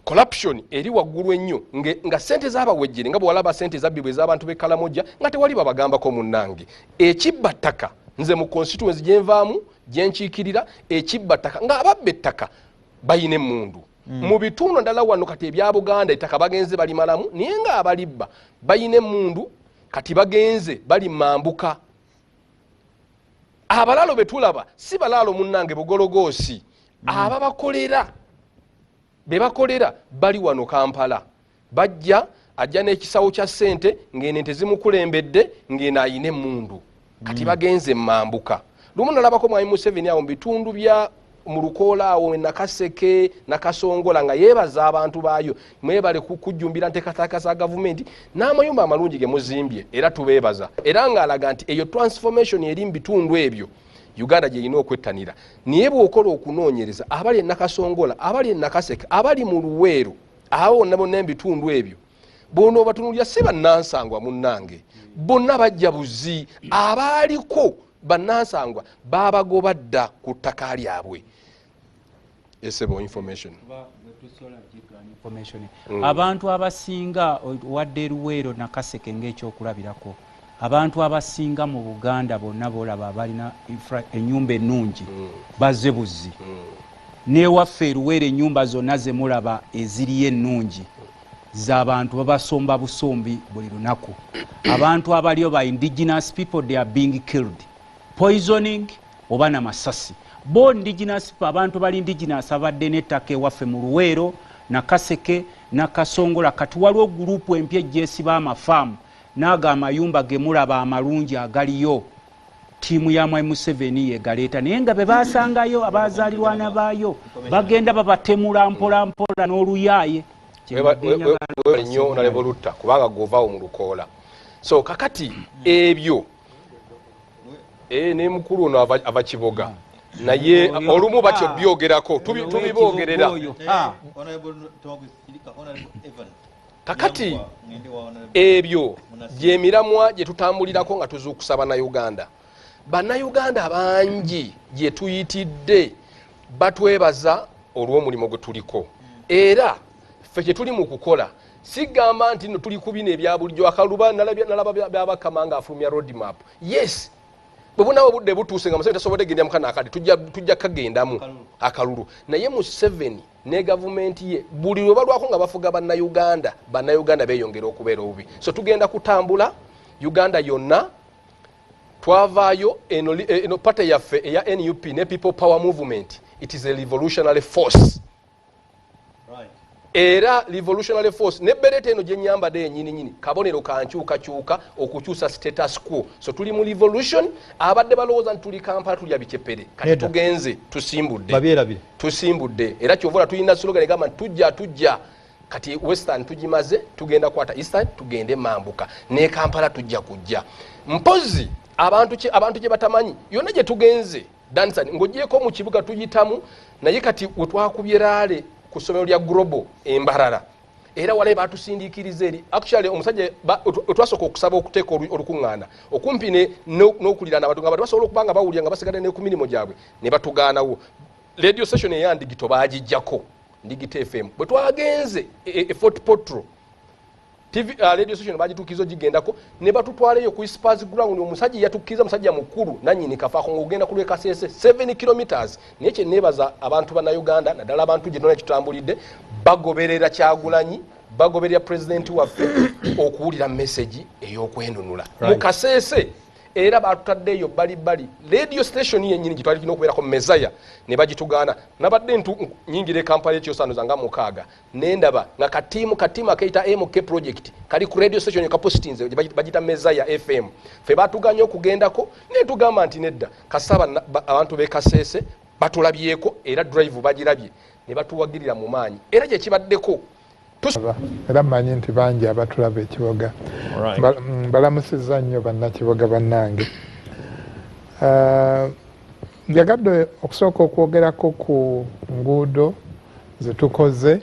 corruption eri waggulu ennyo, nga sente z'abawejjere, nga bwewalaba sente zabbibwa ez'abantu b'e Kalamoja nga tewali babagambako. Munnange, ekibba ttaka, nze mu constituency gyenvaamu gyenkiikirira, ekibba ttaka nga ababba ettaka bayina emmundu. Mu bitundu ndala wano kati ebya Buganda ettaka bagenze balimalamu, naye nga abalibba bayina emmundu, kati bagenze bali mambuka. Abalaalo betulaba si balaalo munnange, bugologoosi. Ababakolera bebakolera bali wano Kampala, bajja ajja n'ekisawo kya ssente, ng'eno ente zimukulembedde, ng'eno ayina emmundu, kati bagenze mambuka. Lumu nalabako mwami Museveni awo mu bitundu bya mu Lukoola awo Nakaseke, Nakasongola, nga yeebaza abantu baayo, mwebale kujjumbira nteekateeka za gavumenti n'amayumba amalungi ge muzimbye, era tubeebaza. Era ng'alaga nti eyo transformation eri mu bitundu ebyo Uganda gyerina okwettanira. Naye bw'okola okunoonyereza, abali e Nakasongola, abali e Nakaseke, abali mu Luweero, abo bonna bonna ebitundu ebyo bonna obatunulira si bannansangwa munnange, bonna bajja buzi. Abaaliko bannansangwa babagoba dda ku ttaka lyabwe. Esebo information. Abantu abasinga wadde Luweero Nakaseke ng'ekyokulabirako, abantu abasinga mu Buganda bonna bolaba abalina ennyumba ennungi bazze buzzi. Newaffe Luweero ennyumba zonna ze mulaba eziriyo ennungi z'abantu babasomba busombi buli lunaku. Abantu abaliyo ba indigenous people, they are being killed, poisoning oba namasasi. Bo indigenous people, abantu bali indigenous abadde n'ettaka ewaffe mu Luweero, Nakaseke, Nakasongola. Kati waliwo gurupu empya ejjeesiba amafaamu n'ago amayumba ge mulaba amalungi agaliyo, ttiimu ya Mwami Museveni yegaleeta, naye nga be basangayo abazaalirwana baayo bagenda babatemula mpola mpola n'oluyaaye. Nnyo Honorable Lutta, kubanga govaawo mu lukoola. So kakati ebyo ne mukulu ono ava Kiboga, naye olumu batyo byogerako tubiboogerera. Kakati ebyo gyemiramwa gye tutambulirako nga tuzuukusa Bannayuganda. Bannayuganda bangi gye tuyitidde batwebaza olw'omulimu gwe tuliko, era ffe kye tuli mu kukola sigamba nti nno tuli ku bino ebya bulijjo. Akaluba nalaba Byabakama nga afulumya road map. Yes, bwe bunaaba obudde butuuse nga Museveni tasobodde kugendamu kano akadde, tujja kagendamu akalulu. Naye Museveni ne gavumenti ye buli lwe balwako nga bafuga Bannayuganda, Bannayuganda beeyongera okubeera obubi. So tugenda kutambula Uganda yonna. Twavaayo eno party yaffe eya NUP ne People Power Movement, it is a revolutionary force. Era revolutionary force ne berete eno gye nnyambadde yennyini nyini kabonero kankyukakyuka okukyusa status quo. So tuli mu revolution. Abadde balowooza nti tuli Kampala tulya bicepere, kati tugenze tusimbudde, tusimbudde. Era kyova tulina slogan egamba nti tujja tujja. Kati Western tugimaze, tugenda kwata Eastern, tugende Mambuka ne Kampala tujja kujja. Mpozi abantu kye batamanyi yonna gye tugenze Dansan ng'ogyeko mu kibuga tuyitamu, naye kati we twakubye rally ku ssomero lya Global Embarara, era walayi batusindiikiriza eri. Actually omusajja twasooka okusaba okuteeka olukuŋŋaana okumpi n'okuliraana abantu nga basobola okuba nga bawulira nga basigadde ne ku mirimu gyabwe, ne batugaanawo. Radio station eya Ndigito baagiggyako, Ndigito FM. Bwe twagenze e Fort Portal, TV, radio station bagituukiriza ogigendako ne batutwalaeyo ku Spurs ground. Omusajja yatukkiriza, musajja mukulu nannyini kafaako, ng'ogenda ku lw'e 7 kilometers. Naye kye neebaza abantu Bannayuganda, naddala abantu gye nona kitambulidde, bagoberera Kyagulanyi, bagoberera pulezidenti waffe okuwulira message ey'okwenunula mu Kasese. Era batutaddeeyo bbali bbali radio station yennyini gye twali tulina okubeerako Mezaya ne bagitugaana. Nabadde nyingira e Kampala ekyosaano zanga 6 nendaba nga katiimu akeyita MK project kali ku radio station kapositinze bagita Mezaya FM. Ffe batuganye okugendako naye tugamba nti nedda, kasaba abantu b'e Kasese batulabyeko era drive bagirabye ne batuwagirira mu maanyi, era gye kibaddeko. Era mmanyi nti bangi abatulaba ekiboga. Balamusizza nnyo bannakiboga bannange. Njagadde okusooka okwogerako ku nguudo ze tukoze.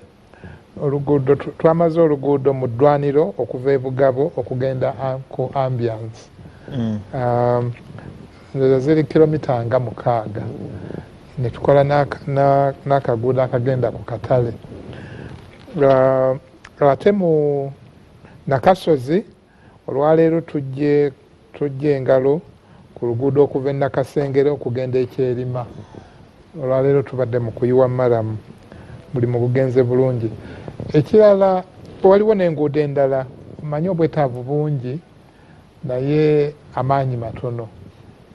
Oluguudo twamaze oluguudo mu ddwaniro okuva e Bugabo okugenda ku ambiance. Ziri kilomita nga 6. Ne tukola n'akaguudo akagenda ku katale. Ate mu Nakasozi olwaleero tujje engalo ku luguudo okuva e Nakasengere okugenda Ekyerima. Olwaleero tubadde mu kuyiwa maramu, mulimu gugenze bulungi. Ekirala waliwo n'enguudo endala, omanyi obwetaavu bungi naye amaanyi matono,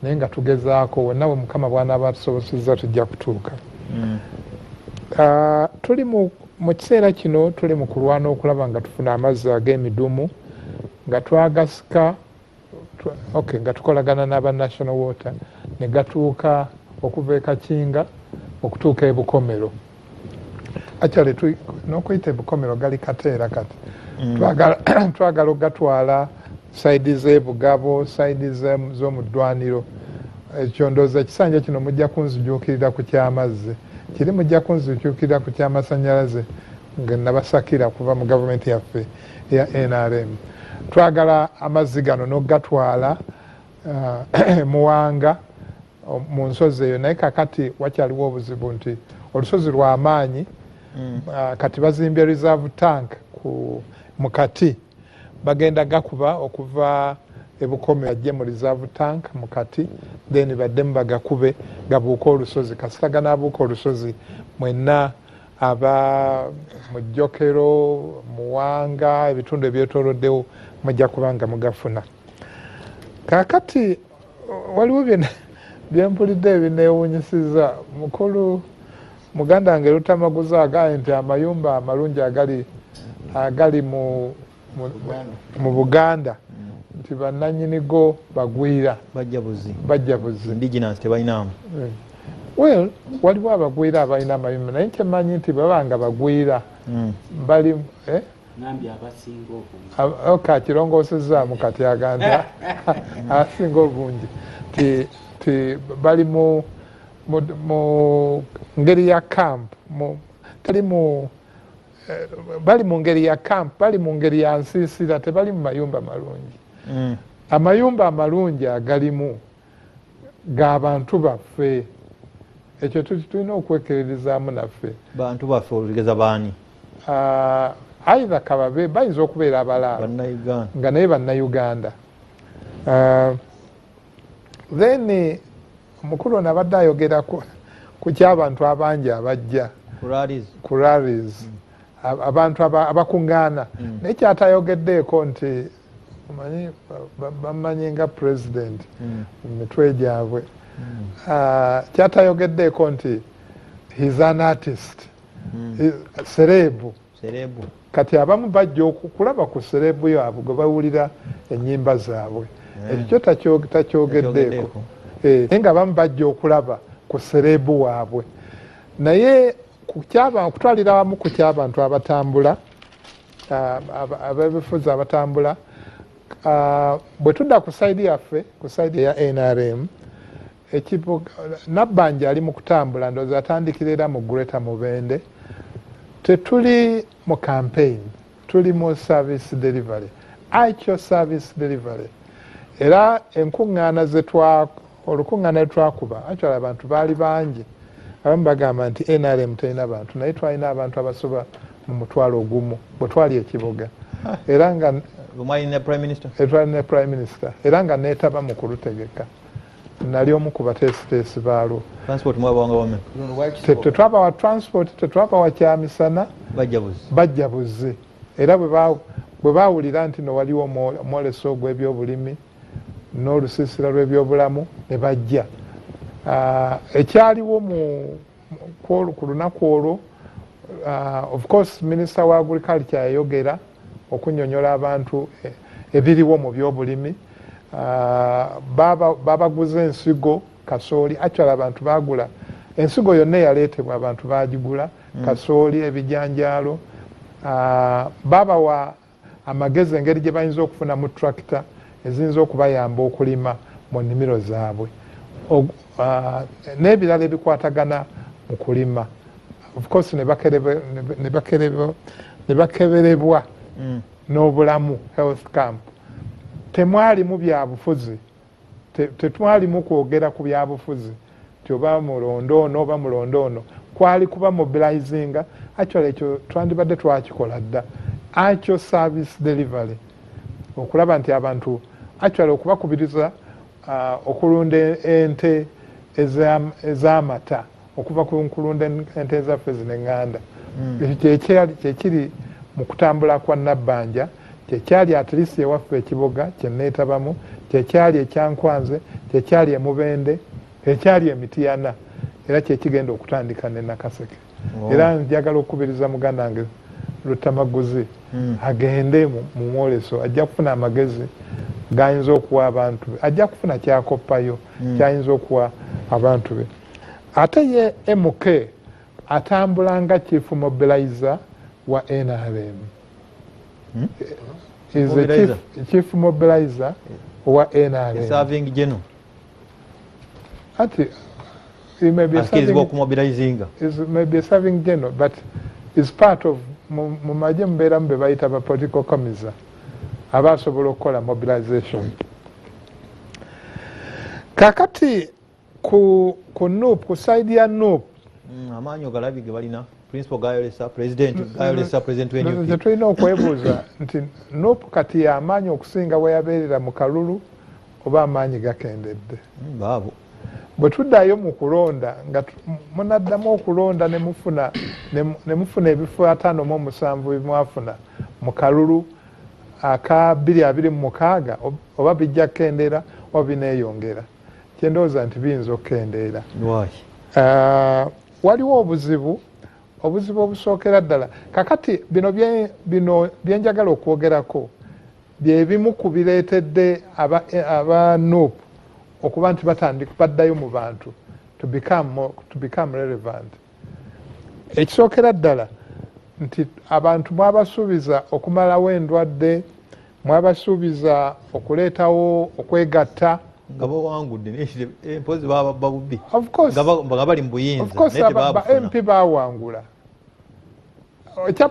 naye nga tugezaako wonna we Mukama bw'anaaba atusobosezza tujja kutuuka. Tuli mu kiseera kino tuli mu kulwana okulaba nga tufuna amazzi ag'emidumu nga twagasika, nga tukolagana n'aba National Water ne gatuuka okuva e Kakinga okutuuka e Bukomero. Actually n'okuyita e Bukomero gali kateera kati. Twagala ogatwala saidi z'e Bugabo, saidi z'omu ddwaniro. Ekyo ndowooza ekisanja kino mujja kunzijuukirira ku ky'amazzi, kiri mujja kunzijuukirira ku ky'amasannyalaze nga nabasakira kuva mu gavumenti yaffe eya NRM. Twagala amazzi gano n'ogatwala Muwanga mu nsozi eyo, naye kakati wakyaliwo obuzibu nti Olusozi lwamaanyi. Kati bazimbye reserve tank mukati, bagenda gakuba okuva ebukome ajje mu reserve tank mukati, then baddemu bagakube gabuuka olusozi. Kasita ganaabuuka olusozi, mwenna aba mujjokero, Muwanga, ebitundu ebyetoloddewo mujja kuba nga mugafuna. Kaakati waliwo byempulidde ebineewuunyisiza. Mukulu muganda wange Lutamaguzi agambye nti amayumba amalungi agali mu Buganda nti bannannyinigo bagwira. Bajja buzi. Indigenous tebalinamu. Well, waliwo abagwira abalina amayumba, naye kyemanyi nti babanga bagwira bali okay, akirongosezaamu kati agamba abasinga obungi ti bali mu ngeri ya camp, tali mu bali mu ngeri ya camp, bali mu ngeri ya nsiisira, tebali mu mayumba malungi. Amayumba amalungi agalimu g'abantu baffe. Ekyo tulina okwekererizaamu naffe. Bantu baffe olugeza baani? Either kababe bayinza okubeera abalaalo nga naye Bannayuganda. Then omukulu ono abadde ayogera ku ky'abantu abangi abajja ku rallies, abantu abakuŋŋaana, naye kyatayogeddeeko nti omanyi bamanyi nga president mu mitwe gyabwe. Kyatayogeddeeko nti he's an artist, celeb. Kati abamu bajja okulaba ku celeb yaabwe gwe bawulira ennyimba zaabwe. Ekyo kyo takyogeddeeko, naye nga abamu bajja okulaba ku celeb waabwe. Naye okutwalira wamu ku ky'abantu abatambula, abebifuzi abatambula, bwe tudda ku side yaffe, ku side ya NRM, Nabbanja ali mu kutambula, ndowooza atandikira era mu Greater Mubende. Tetuli mu campaign, tuli mu service delivery, actual service delivery. Era enkuŋŋaana olukuŋŋaana lwetwakuba, actually abantu baali bangi. Abamu bagamba nti NRM terina bantu, naye twalina abantu abasoba mu 10,000 bwe twali ekibuga. Era nga twalina ne Prime Minister, era nga neetaba mu kulutegeka. Nali omu ku bateesiteesi baalwo. Tetwabawa transport, tetwabawa kyamisana, bajja buzi. Era bwe baawulira nti no waliwo omwoleso ogw'ebyobulimi n'olusiisira lw'ebyobulamu ne bajja. Ekyaliwo ku lunaku olwo, of course Minister wa Agriculture yayogera okunyonyola abantu ebiriwo mu byobulimi. Babaguza ensigo, kasooli. Actually abantu bagula ensigo yonna eyaleetebwa, abantu bagigula, kasooli, ebijanjaalo. Babawa amagezi engeri gye bayinza okufunamu tractor eziyinza okubayamba okulima mu nnimiro zaabwe, n'ebirala ebikwatagana mu kulima. Of course ne bakeberebwa n'obulamu, health camp. Temwalimu byabufuzi, tetwalimu kwogera ku byabufuzi ti oba mulondo ono oba mulondo ono, kwali kuba mobilizinga. Actually ekyo twandibadde twakikola dda, actual service delivery, okulaba nti abantu actually okubakubiriza okulunda ente ez'amata okuva ku kulunda ente ezaffe zino eŋŋanda. Ekyo kyekiri mu kutambula kwa Nabbanja, kyekyali at least ewaffe ekibuga kyeneetabamu, kyekyali ekyankwanze, kyekyali emubende, kyekyali emitiyana, era kyekigenda okutandika ne Nakaseke. Era njagala okukubiriza muganda wange Lutamaguzi agende mu mwoleso, ajja kufuna amagezi gayinza okuwa abantu be, ajja kufuna kyakoppayo kyayinza okuwa abantu be. Ate ye MK atambula nga chief mobilizer wa NRM. Is a chief mobilizer wa NRM. Serving general. Ati he may be a serving general, but is part of mu magye mubeeramu be bayita ba political commissar abasobola okukola mobilization. Kakati ku NUP, ku side ya NUP, Amaanyi ogalabye ge balina, principal gayolesa, president gayolesa, president wa NUP. Tulina okwebuuza nti NUP kati y'amaanyi okusinga we yabeerera mu kalulu oba amaanyi gakendedde? Baabo. Bwe tuddayo mu kulonda nga munaddamu okulonda ne mufuna ebifo 57 bye mwafuna mu kalulu aka 2026, oba bijja kukendeera oba bineeyongera. Kyendowooza nti biyinza okukendeera. Waliwo obuzibu obusookera ddala. Kakati bino byenjagala okwogerako byebimu ku bireetedde aba NUP okuba nti batandika baddayo mu bantu to become relevant. Ekisookera ddala nti abantu mwabasuubiza okumalawo endwadde, mwabasuubiza okuleetawo okwegatta nga bawangudde empozi bababba bubbi nga bali mu buyinza. Naye tebabufuna. MP bawangula, ekya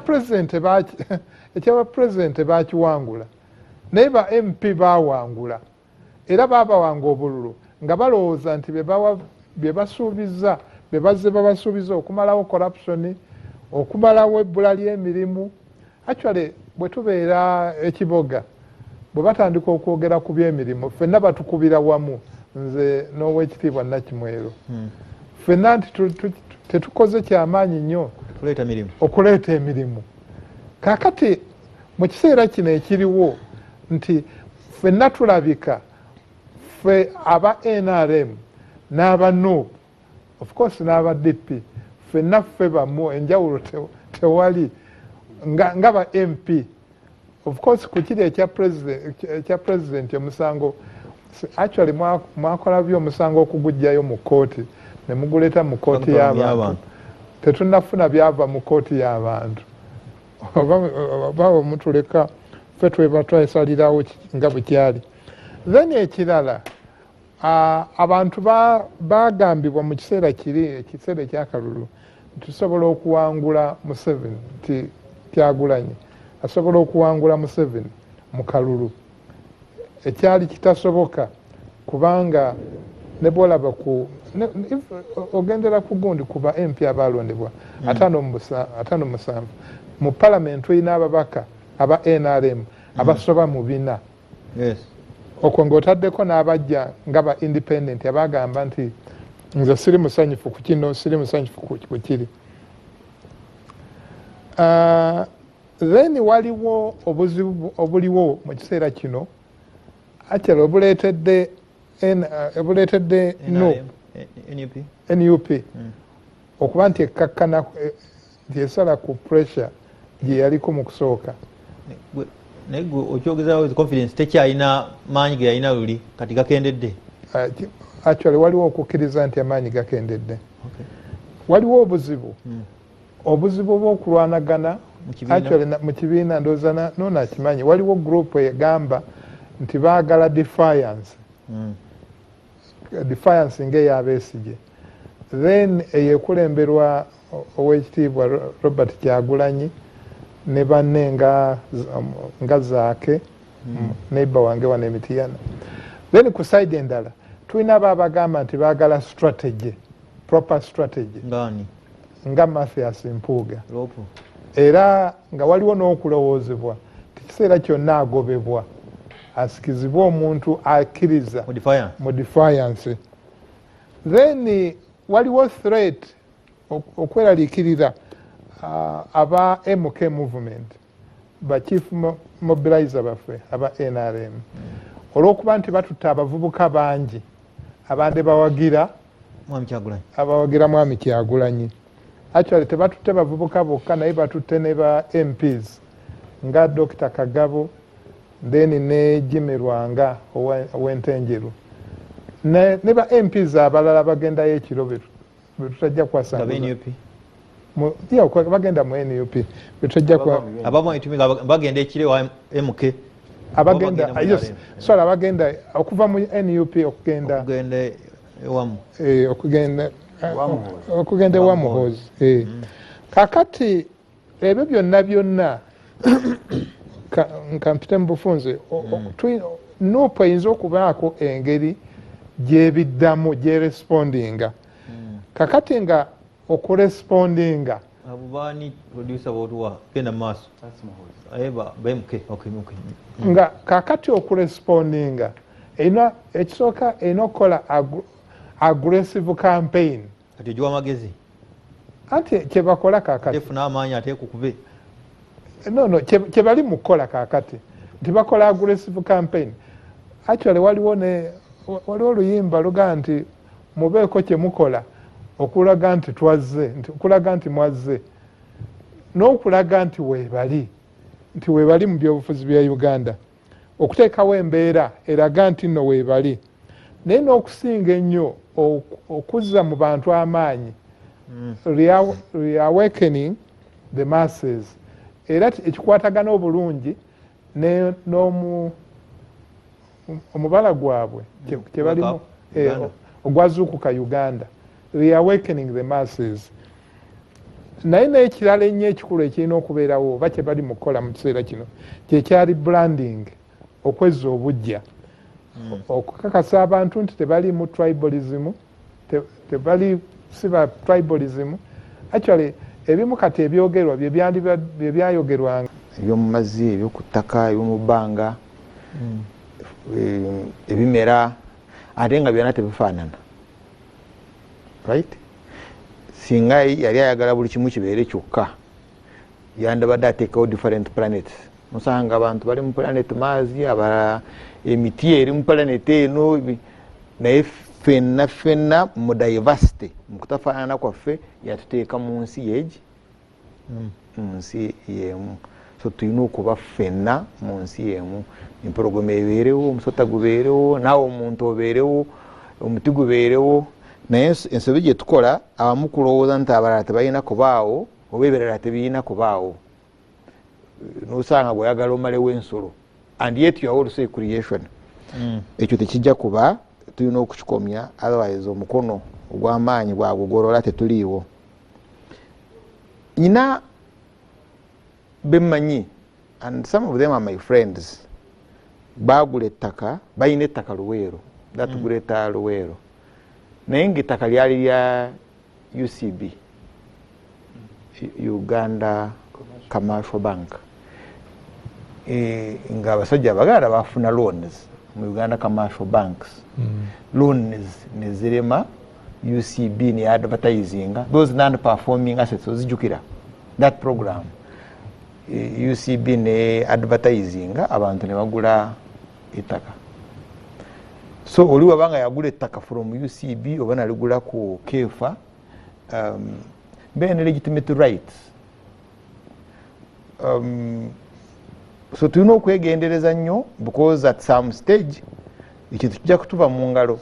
president bakiwangula, naye ba MP bawangula era babawanga obululu nga balowooza nti bye basuubiza, bye bazze babasuubiza okumalawo corruption, okumalawo ebbula ly'emirimu. Actually bwe tubeera ekiboga bwe batandika okwogera ku by'emirimu ffenna batukubira wamu, nze n'owekitiibwa Nakimwero. Ffenna nti tetukoze kyamaanyi nnyo okuleeta emirimu. Kaakati mu kiseera kino ekiriwo nti ffenna tulabika ffe aba NRM n'aba NUP, of course n'aba DP, ffenna ffe bamu, enjawulo tewali nga ba MP. Of course ku kiri ekya president omusango actually mwakola byo omusango okugujjayo mu kkooti ne muguleeta mu kkooti y'abantu. Tetunnafuna byava mu kkooti y'abantu. Oba mutuleka ffe tweba twesalirawo nga bwe kyali. Then ekirala, abantu bagambibwa mu kiseera kiri, ekiseera ekyakalulu, tusobola okuwangula Museveni, nti Kyagulanyi asobola okuwangula Museveni mu kalulu. Ekyali kitasoboka kubanga ne bw'olaba ku ogendera ku gundi kuba MP abalondebwa 57 mu parliament tulina ababaka aba NRM abasoba mu 4. Okwo ng'otaddeko n'abajja nga ba independent abagamba nti nze siri musanyufu ku kino, siri musanyufu ku kiri. Then waliwo obuzibu obuliwo mu kiseera kino actually obuleetedde NUP okuba nti ekkakkana nti esala ku pressure gye yaliko mu kusooka. Naye okyogezaawo confidence tekyalina maanyi ge yalina luli, kati gakendedde. Actually waliwo okukkiriza nti amaanyi gakendedde. Waliwo obuzibu obuzibu obw'okulwanagana actually mu kibiina, ndowooza noona akimanyi, waliwo group egamba nti baagala defiance, defiance ng'ey'Abesigye. Then eyo ekulemberwa owekitiibwa Robert Kyagulanyi ne banne nga Zaake, neighbor wange wano Emitiyana. Then ku side endala tulina abo abagamba nti baagala strategy, proper strategy nga Mathias Mpuuga. Era nga waliwo n'okulowoozebwa nti kiseera kyonna agobebwa asikizibwe omuntu akkiriza mu defiance. Then waliwo threat okweraliikirira aba MK movement, ba chief mobilizer baffe aba NRM, olw'okuba nti batutte abavubuka bangi abadde bawagira abawagira Mwami Kyagulanyi. Actually tebatutte bavubuka bokka, naye batutte ne ba MPs nga Dr. Kagabo, then ne Jimmy Lwanga ow'Entenjeru, ne ba MPs abalala bagendayo ekiro betutajja kwasanga bagenda mu NUP betutajja bagenda ekiro MK abagenda, yes, sorry, abagenda okuva mu NUP okugenda ewamu okugenda ewa Muhoozi. Kakati ebyo byonna byonna nkampite mu bufunze, NUP eyinza okubaako engeri gyebiddamu gyerespondinga. Kakati nga Okurespondinga. Abo baani, producer, botuwa? Genda maaso. Eba BMK, okay. Nga kakati okurespondinga, erina ekisooka, erina okukola aggressive campaign. Kati ogiwa amagezi? Anti kyebakola kakati. Efuna amaanyi ate kukube. No, kyebali mu kukola kakati nti bakola aggressive campaign. Actually waliwo oluyimba lugaa nti mubeeko kyemukola okulaga nti twazze, nti okulaga nti mwazze, n'okulaga nti weebali mu byobufuzi bya Uganda, okuteekawo embeera eraga nti nno weebali, naye n'okusinga ennyo okuzza mu bantu amaanyi, reawakening the masses, era ekikwatagana obulungi n'omu omubala gwabwe kyebalimu ogwazuukuka Uganda, reawakening the masses. Naye n'ekirala ennyo ekikulu ekirina okubeerawo oba kye bali mu kukola mu kiseera kino kyekyali branding, okwezza obujja, okukakasa abantu nti tebali mu tribalism, tebali si ba tribalism. Actually ebimu kati ebyogerwa bye byayogerwanga. Ebyomu mazzi, ebyoku ttaka, ebyomu bbanga, ebimera, ate nga byonna tebifaanana, right? Singa yali ayagala buli kimu kibeere kyokka, yandibadde ateekawo different planets. Musanga abantu bali mu planet Mars, abalala emiti eri mu planet eno, naye ffenna ffenna mu diversity, mu kutafaanana kwaffe, yatuteeka mu nsi yegi, mu nsi yemu. So tulina okuba ffenna mu nsi yemu, empologoma ebeerewo, omusota gubeerewo, naawe omuntu obeerewo, omuti gubeerewo. Naye ensobi gye tukola abamu kulowooza nti abalala tebalina kubaawo oba ebirala tebirina kubaawo. Nosanga bweyagala omalewo ensolo, and yet you are also a creation. Ekyo tekijja kuba, tulina okukikomya, otherwise omukono ogw'amaanyi bwagugolola tetuliiwo. Nyina bemmanyi, and some of them are my friends, bagula ettaka, balina ettaka Luweero, that greater Luweero, naye nga ettaka lyali lya UCB, Uganda Commercial Bank. Nga abasajja abaganda bafuna loans mu Uganda Commercial Banks, loans nezirema, UCB ne advertising those non performing assets. Ozijukira that program? UCB ne advertising, abantu ne bagula ettaka. So oli wabanga yagula ettaka from UCB oba naligula ku Kefa, mbeera ne legitimate rights. So tulina okwegendereza nnyo because at some stage ekintu kijja kutuva mu ngalo.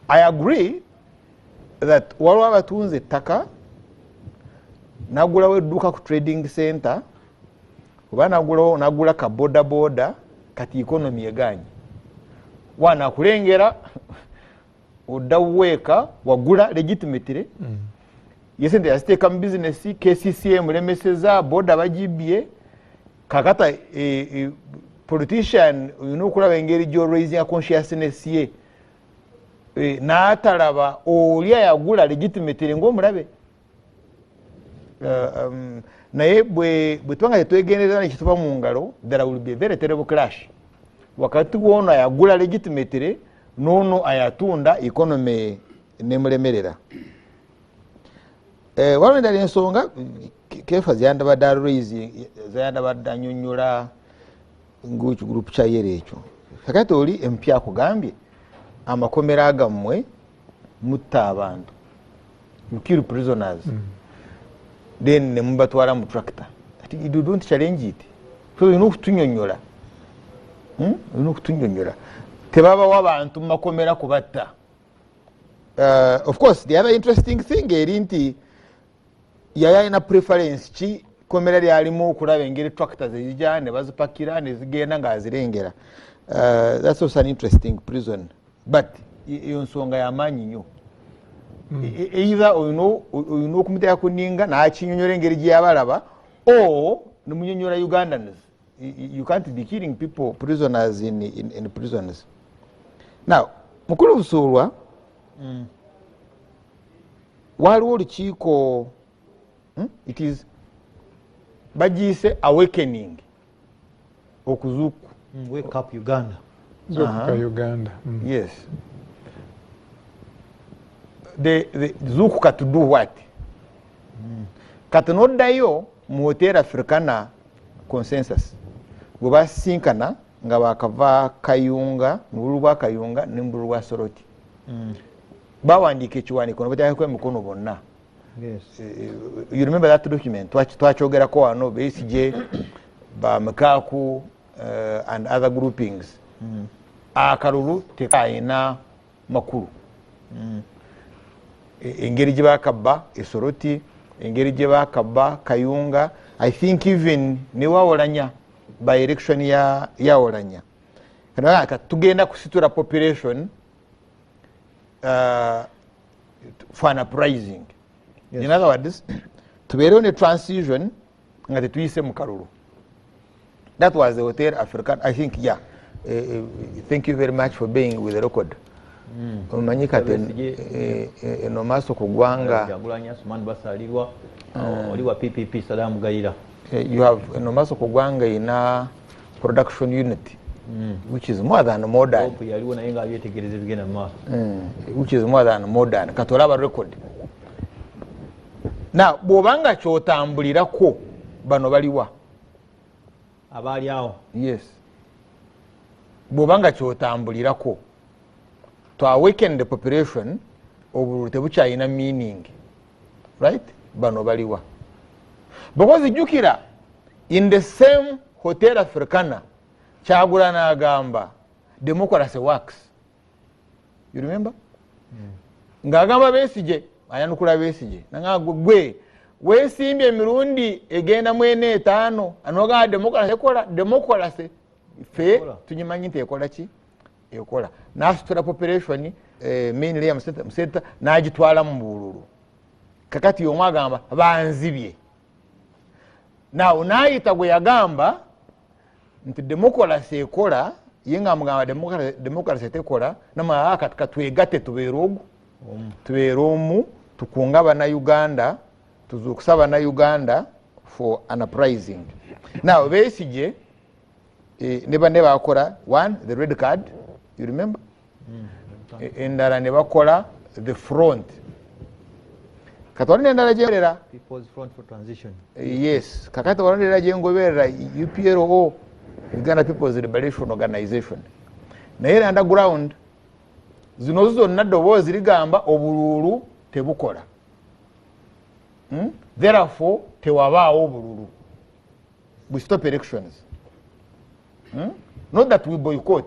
I agree that waliwo abatunze ettaka, nagulawo edduuka ku trading center oba nagulawo, nagula ka boda boda. Kati economy eganye, wana akulengera odda weeka, wagula legitimately, ye sente yaziteeka mu bizinesi, KCCA emulemeseza, boda bagibye. Kakata politician olina okulaba engeri gyoraising consciousness ye, n'atalaba oli ayagula legitimately ngaomulabe. Naye bwe tuba nga tetwegendereza nekituva mu ngalo, there will be a very terrible clash wakati wono ayagula legitimately n'ono ayatunda, economy nemulemerera. Waliwo endala ensonga Kefa zeyandabadde araise, zeyandabadde anyonyola ngaekigurupu kya yero ekyo. Kakati oli empya akugambye amakomera gammwe mutta abantu, you kill prisoners, then nemubatwala mu tractor. Ati you don't challenge it. So olina okutunyonyola. Olina okutunyonyola, tebabawo abantu mu makomera kubatta. Of course the other interesting thing eri nti yali alina preference ki komera lyalimu okulaba engeri tractor zezija ne bazipakira nezigenda ngaazirengera. That's also an interesting prison, but eyo nsonga yamaanyi nnyo. Either olina okumuteeka ku nninga nakinyonyola engeri gyeyabalaba o nemunyonyola Ugandans. You can't be killing people, prisoners in prisons. Now mukulu Busuulwa. Waliwo olukiiko, it is bagiyise awakening, okuzuuku. Wake up Uganda. Zuukuka Uganda. Yes. The zuukuka to do what? Kati noddayo mu Hotel Africana consensus bwe basinkana nga bakava Kayunga, mu bululu bwa Kayunga ne mu bululu bwa Soroti. Bawandiika ekiwandiiko ne bateekako emikono bonna. Yes. You remember that document? Twakyogerako wano, Besigye, ba Mukaaku and other groupings. Akalulu tekayina makulu. Engeri gye bakabba Esoroti, engeri gye bakabba Kayunga, I think even ne Wawolanya by election ya Yawolanya. Kati tugenda kusitula population for an uprising. Yes. In other words, tubeerewo ne transition nga tetuyise mu kalulu. That was the Hotel African, I think, yeah. Thank you very much for being with the record. Omanyi kati eno maaso ku ggwanga. Kyagulanyi Asuman Basalirwa, oli wa PPP Saddam Gayira. You have eno maaso ku ggwanga ina production unit, which is more than modern. Hope yaliwo naye nga abyetegereza ebigenda mu maaso. Which is more than modern. Kati olaba record. Now, bw'obanga ky'otambulirako bano baliwa? Abaali awo. Yes. Bw'obanga ky'otambulirako to awaken the population, obululu tebukyalina meaning. Right? Bano baliwa. Because jjukira, in the same Hotel Africana, Kyagulanyi agamba democracy works. You remember? Ng'agamba Besigye, ayanukula Besigye. Nanga gwe weesimbye emirundi egenda mu ena etaano, anogamba democracy ekola, democracy ffe tugimanyi nti ekola ki? Ekola. N'asitula population, mainly ya Museta, n'agitwala mu bululu. Kakati y'omu agamba banzibye. Now n'ayita gwe yagamba nti democracy ekola, ye ng'amugamba democracy tekola, namugamba kati katwegatte tubeere ogu, tubeere omu, tukunge Abannayuganda, tuzuukuse Abannayuganda for an uprising. Now Besigye ne banne bakola one, the red card, you remember? Endala ne bakola the front. Kati waliwo n'endala gye ngoberera. People's Front for Transition. Yes. Kakati waliwo n'endala gye ngoberera, UPLO, Uganda People's Liberation Organization. Naye era underground, zino zonna ddoboozi ligamba obululu tebukola. Therefore, tewabaawo obululu. We stop elections. Not that we boycott.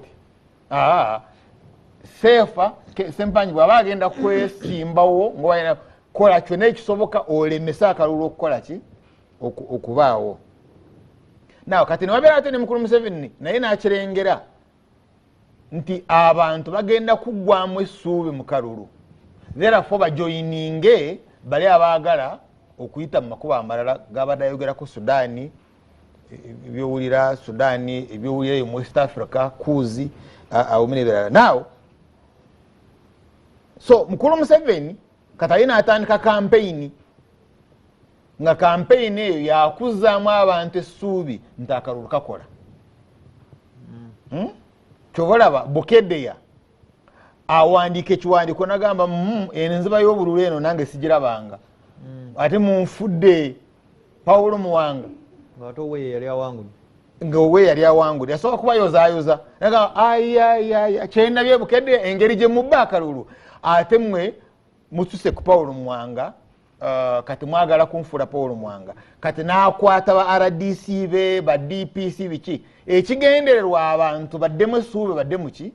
Sefa, Sempanyi bw'aba agenda kwesimbawo, ng'obalina kola kyonna ekisoboka olemese akalulu okukola ki? Okubaawo. Now, kati ne wabeera ate ne Mukulu Museveni naye n'akirengera nti abantu bagenda kuggwamu essuubi mu kalulu. Therefore, bajoyininge bali abaagala okuyita mu makubo amalala gabadde ayogerako Sudaani, ebyowulira Sudaani, ebyowulira eyo mu West Africa, Kuzi, awo n'ebirala. Now, so Mukulu Museveni kati alina atandika campaign, nga campaign eyo yakuzaamu abantu essuubi nti akalulu kakola. Kyova olaba Bukedea awandiika ekiwandiiko n'agamba, eno enziba y'obululu eno nange sigirabanga. Ate munfudde Paulo Muwanga. Ng'ate owe yali awangudde. Nga owe yali awangudde. Yasooka kubayozaayoza. N'agamba, ayi, ayi, ayi, kyendabye Bukedea engeri gye mubba akalulu. Ate mmwe mususe ku Paulo Muwanga, kati mwagala kunfuula Paulo Muwanga. Kati n'akwata ba RDC be, ba DPC biki. Ekigendererwa abantu baddemu essuubi, badde mu ki?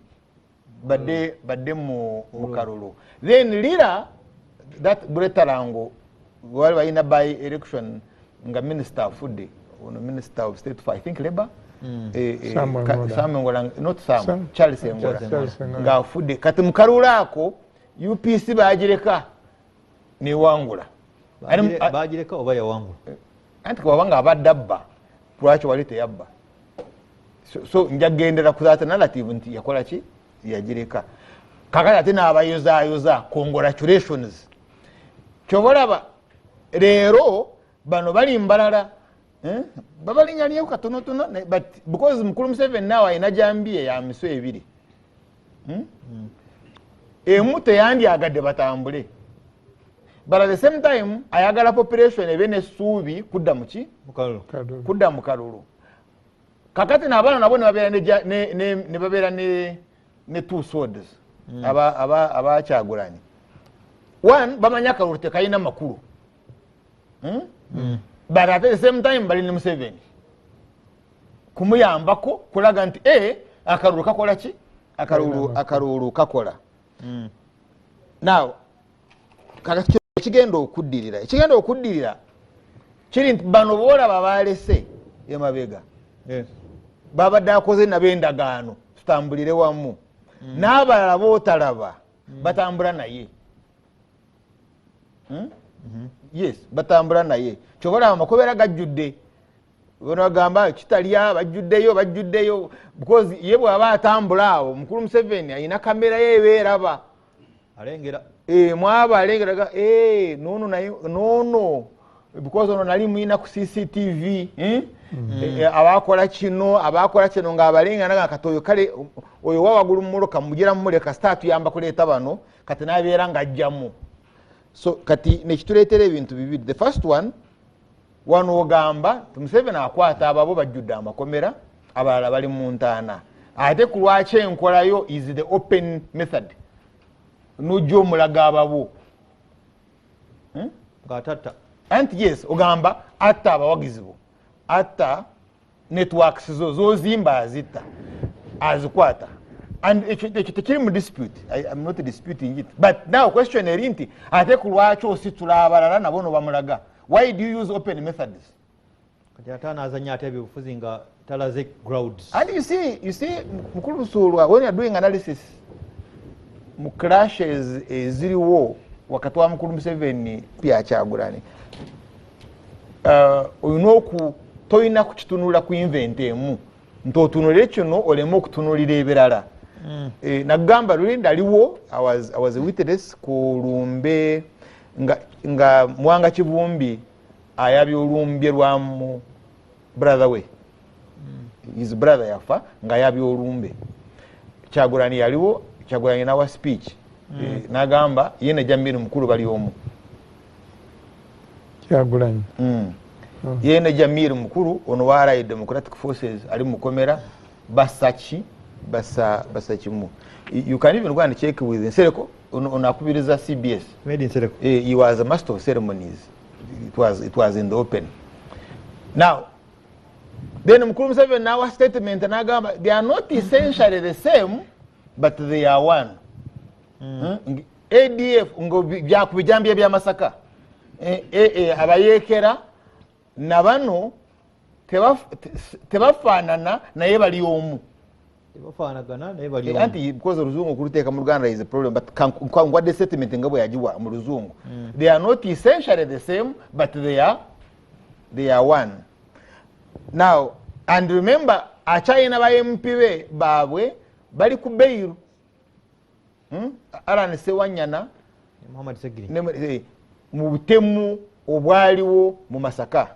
Badde mu kalulu. Then Lira, that Bretalango, wali balina by election nga minister afudde, ono minister of state for, I think, Labour. Samuel Engola. Samuel Engola, not Sam, Sam. Charles Engola. Charles Engola. Nga afudde. Kati mu kalulu ako, UPC bagireka newangula. Bagireka oba yawangula? Anti bw'aba abadde abba, lwaki wali teyabba? So njagendera ku that narrative nti yakola ki? Yagireka. Kakati ate n'abayozaayoza, congratulations. Kyobalaba leero bano bali mbalala, babalinyalyeku katonotono, but because Mukulu Museveni naawe alina jambiya ya miso ebiri, Emu teyandyagadde batambule, but at the same time ayagala population ebe n'essuubi kudda muki? Kudda mu kalulu. Kakati n'abaana nabo ne babeera ne two swords. Abakyagulanyi one bamanya akalulu tekalina makulu, But at the same time bali ne Museveni kumuyambako kulaga nti akalulu kakola ki? Akalulu kakola. Now kakati ekigenda okuddirira kiri nti bano boolaba balese emabega, babadde akoze nabo endagaano tutambulire wamu, n'abalala bootalaba batambula naye. Yes, batambula naye. Kyobalaba amakobera gajjudde, bonagamba kitalya bajjuddeyo because ye bw'aba atambula awo Mukulu Museveni alina kamera ye ebeeraba alengera, mwaba alengera nono naye nono because ono nali muyina ku CCTV, abakola kino ng'abalenga nga kati oyo kale oyo wa waggulu mmuloka mugira mumuleka sitaatu yamba kuleeta bano kati n'abeera ng'ajjamu. So kati nekituleetera ebintu bibiri. The first one, wano ogamba Museveni akwata ababo bajjudde amakomera, abalala bali mu ntaana, ate ku lwaki enkolayo is the open method, n'ojja omulaga ababo ng'atatta. Anti yes, ogamba atta abawagizi bo, atta networks zo zozimba azitta azikwata, and ekyo tekiri mu dispute. I'm not disputing it, but now question eri nti ate ku lwaki ositula abalala nabo nobamulaga? Why do you use open methods? Kati ate anaazannya ate ebyobufuzi nga talaze crowds. And you see Mukulu Busuulwa, when you are doing analysis mu clashes eziriwo wakati wa Mukulu Museveni Kyagulanyi, olina tolina kukitunula ku invent emu nti otunulire kino oleme okutunulira ebirala. Nagamba luli ndaliwo, I was a witness ku lumbe nga Mwanga Kivumbi ayabya olumbye lwa mu brother we, his brother yafa nga ayabya olumbe. Kyagulanyi yaliwo, Kyagulanyi nawa speech, nagamba ye ne Jamiru Mukulu bali omu. Kyagulanyi ye ne Jamiru Mukulu ono wa Allied Democratic Forces ali mukomera basaki basakimu. You can even go and check with Nsereko ono akubiriza CBS. Made in Nsereko. He was a master of ceremonies. It was in the open. Now then Mukulu Museveni nawa statement nagamba they are not essentially the same but they are one. ADF ngo byakubijambya bya Masaka, abayekera na bano tebafaanana naye bali omu. Tebafaanagana naye bali omu. Anti because oluzungu okuluteeka mu Luganda is a problem, but ngwadde statement nga bwe yagiwa mu luzungu. They are not essentially the same but they are one. Now and remember akyalina ba MP be baabwe bali ku bail. Alan Sewanyana Muhammad Segiri mu butemu obwaliwo mu Masaka.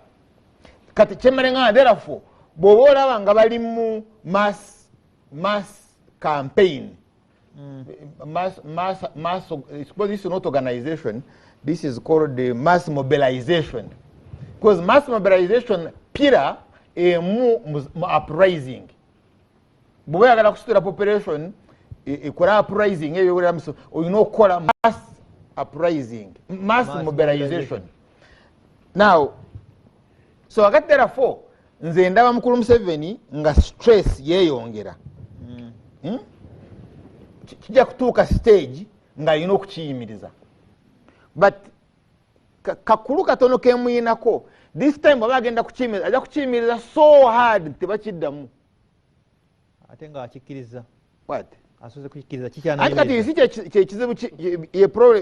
Kati kyemalenga therefore bw'oba olaba nga bali mu mass campaign, mass this is not organization, this is called the mass mobilization, because mass mobilization pillar emu mu uprising. Bw'oba oyagala kusitula population ekola uprising, olina okukola mass uprising, mass mobilization. Now so akati therefore nze ndaba Mukulu Museveni nga stress yeeyongera. Kijja kutuuka stage ng'alina okukiyimiriza, but kakulu katono kemuyinako this time bw'aba agenda kukiyimiriza ajja kukiyimiriza so hard tebakiddamu. Ate nga akikkiriza. What? Asoze kukikkiriza kikyana. Anti kati si kyekizibu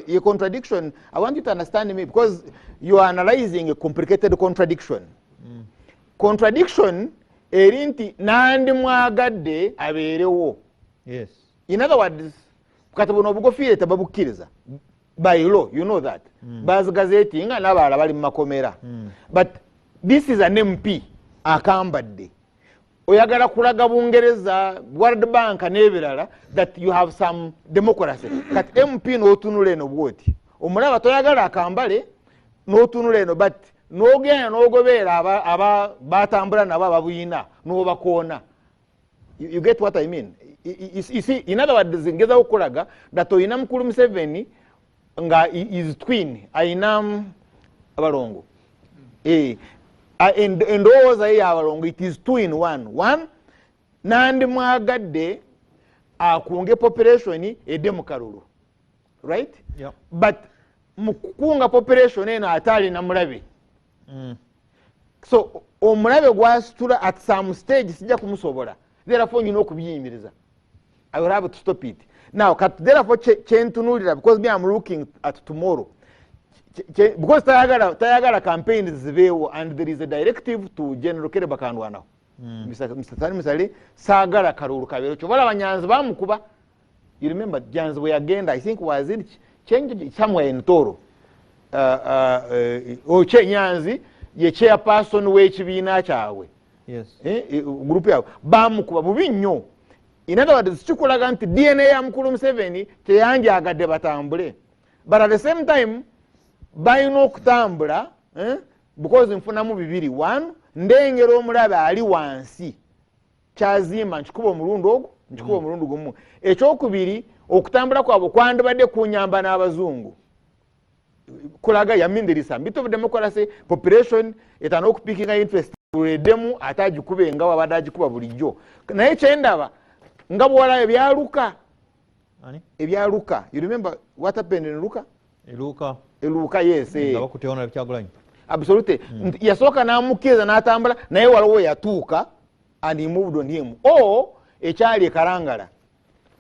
ye contradiction. I want you to understand me because you are analyzing a complicated contradiction. Contradiction eri nti nandi mwagadde abeerewo. Yes. In other words, kati buno obugofiire tebabukkiriza. By law, you know that bazigazetinga n'abalala bali mu makomera. But this is an MP akambadde. Oyagala kulaga Bungereza, World Bank n'ebirala that you have some democracy. Kati MP n'otunula eno bwoti, omulaba toyagala akambale, n'otunula eno, but n'ogenda n'ogobeera aba batambula nabo ababuyina n'obakoona. You get what I mean? You see, in other words, ngezaho okulaga that oyina mukulu Museveni nga is twin, ayina abalongo. Endowooza ye yabalongo, it is two in one. One, nandimwagadde akunge population edde mu kalulu, right? Yeah. But mu kukunga population eno, ate alina mulabe. So omulabe gwasitula, at some stage sijja kumusobola, therefore nyina okubiyimiriza. I will have to stop it now. Kati therefore kyentunuulira, because me am looking at tomorrow, because tayagala campaigns zibeewo, and there is a directive to General Caleb Akandwanaho. Mr. Salim Saleh saagala kalulu kabeero. Kyova olaba Nyanzi bamukuba. You remember Nyanzi bwe yagenda, I think was in change somewhere in Toro. Nyanzi ye chairperson w'ekibiina kyabwe. Group yaabwe bamukuba bubi nnyo. In other words, kikulaga nti DNA ya mukulu Museveni teyanjagadde batambule, but at the same time balina okutambula, eh? Because nfunamu bibiri. One, ndengera omulabe ali wansi kyazimba, nkikuba omulundi ogwo, nkikuba omulundi gumu. Ekyokubiri, okutambula kwabwe kwandibadde kunyamba n'abazungu kulaga yamindirisa bit of democracy, population etana okupikinga interest eddemu, ate agikube nga wabadde agikuba bulijjo. Naye kyendaba nga bwolaba ebyaluka. Ani? Ebyaluka, you remember what happened in Luka? Eluka. Eluka, yes. Nga bakuteona Kyagulanyi. Absolutely. Nti yasooka n'amukkiriza n'atambula naye, waliwo yatuuka and he moved on him. O ekyali ekalangala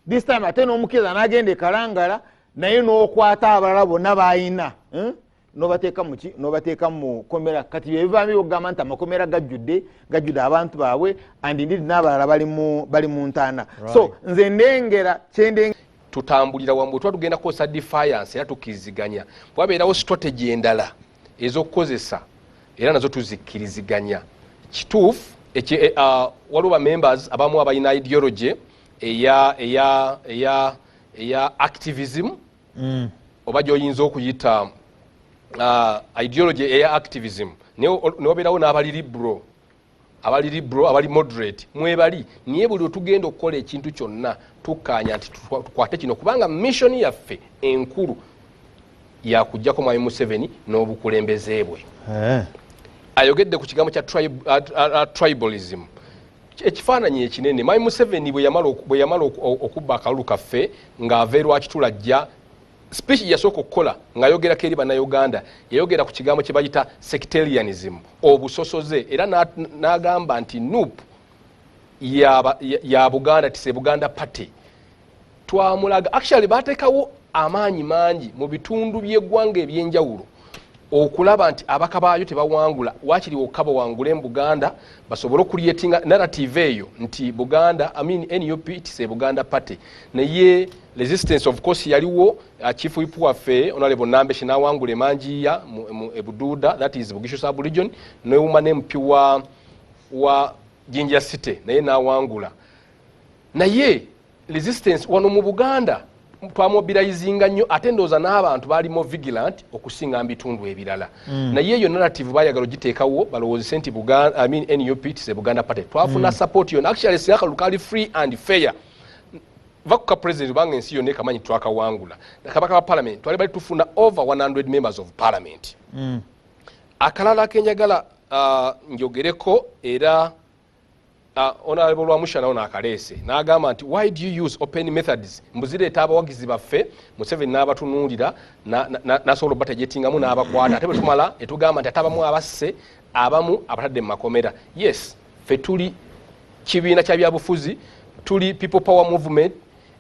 this time, ate n'omukkiriza n'agenda ekalangala naye n'okwata abalala bonna bayina, eh? Nobateeka muki? Nobateeka mu komera. Kati byebivaamu byokugamba nti amakomera gajjudde, gajjudde abantu baabwe, and indeed n'abalala bali mu ntaana. So nze ndengera kyendenge. Tutambulira wamu. Bwe tuba tugenda kukozesa defiance, era tukkiriziganya. Wabeerawo strategy endala ez'okukozesa, era nazo tuzikkiriziganya. Kituufu, waliwo bamembers abamu abalina ideology eya activism, oba gyoyinza okuyita ideology eya activism, naye newabeerawo n'abali liberal, abali liberal, abali moderate mwebali. Naye buli lwetugenda okukola ekintu kyonna, tukkaanya nti tukwate kino, kubanga mission yaffe enkulu yakugjako mwami Museveni n'obukulembeze bwe. Ayogedde ku kigambo kya tribalism. Ekifaananyi ekinene, mwami Museveni bwe yamala okubba akalulu kaffe ng'ava erwakitulajja, speech yasooka okukola ng'ayogerako eri Bannayuganda, yayogera ku kigambo kye bayita sectarianism, obusosoze, era n'agamba nti NUP ya Buganda, tise Buganda Party. Twamulaga actually bateekawo amaanyi mangi mu bitundu by'eggwanga ebyenjawulo okulaba nti abaka baayo tebawangula, wakiri wokka bawangule mu Buganda, basobole okucreatinga narrative eyo nti Buganda, I mean, NUP tise Buganda Party. Naye resistance of course yaliwo. Chief whip waffe Honorable Nambeshe nawangula emanjiya mu ebuduuda, that is Bugishu sub region, newuma ne MP wa Jinja City naye nawangula. Naye resistance wano mu Buganda twamobilizinga nnyo, ate ndowooza n'abantu balimo vigilant okusinga mu bitundu ebirala. Naye eyo narrative bayagala ogiteekawo balowoozese nti I mean, NUP tise Buganda Party. Twafuna support yonna. Actually, singa akalulu kali free and fair, va ku ka president, kubanga ensi yonna ekamanyi twakawangula, kabaka ba parliament twali bali tufuna over 100 members of parliament. Akalala kenjagala njogereko era Honorable Lwamushana ono akaleese n'agamba nti, "Why do you use open methods?" Mbu zireeta abawagizi baffe Museveni n'abatunuulira, n'asobola obatargetingamu n'abakwata. Ate bwe tumala etugamba nti ate abamu abasse, abamu abatadde mu makomera. Yes, ffe tuli kibiina kya byabufuzi, tuli People Power Movement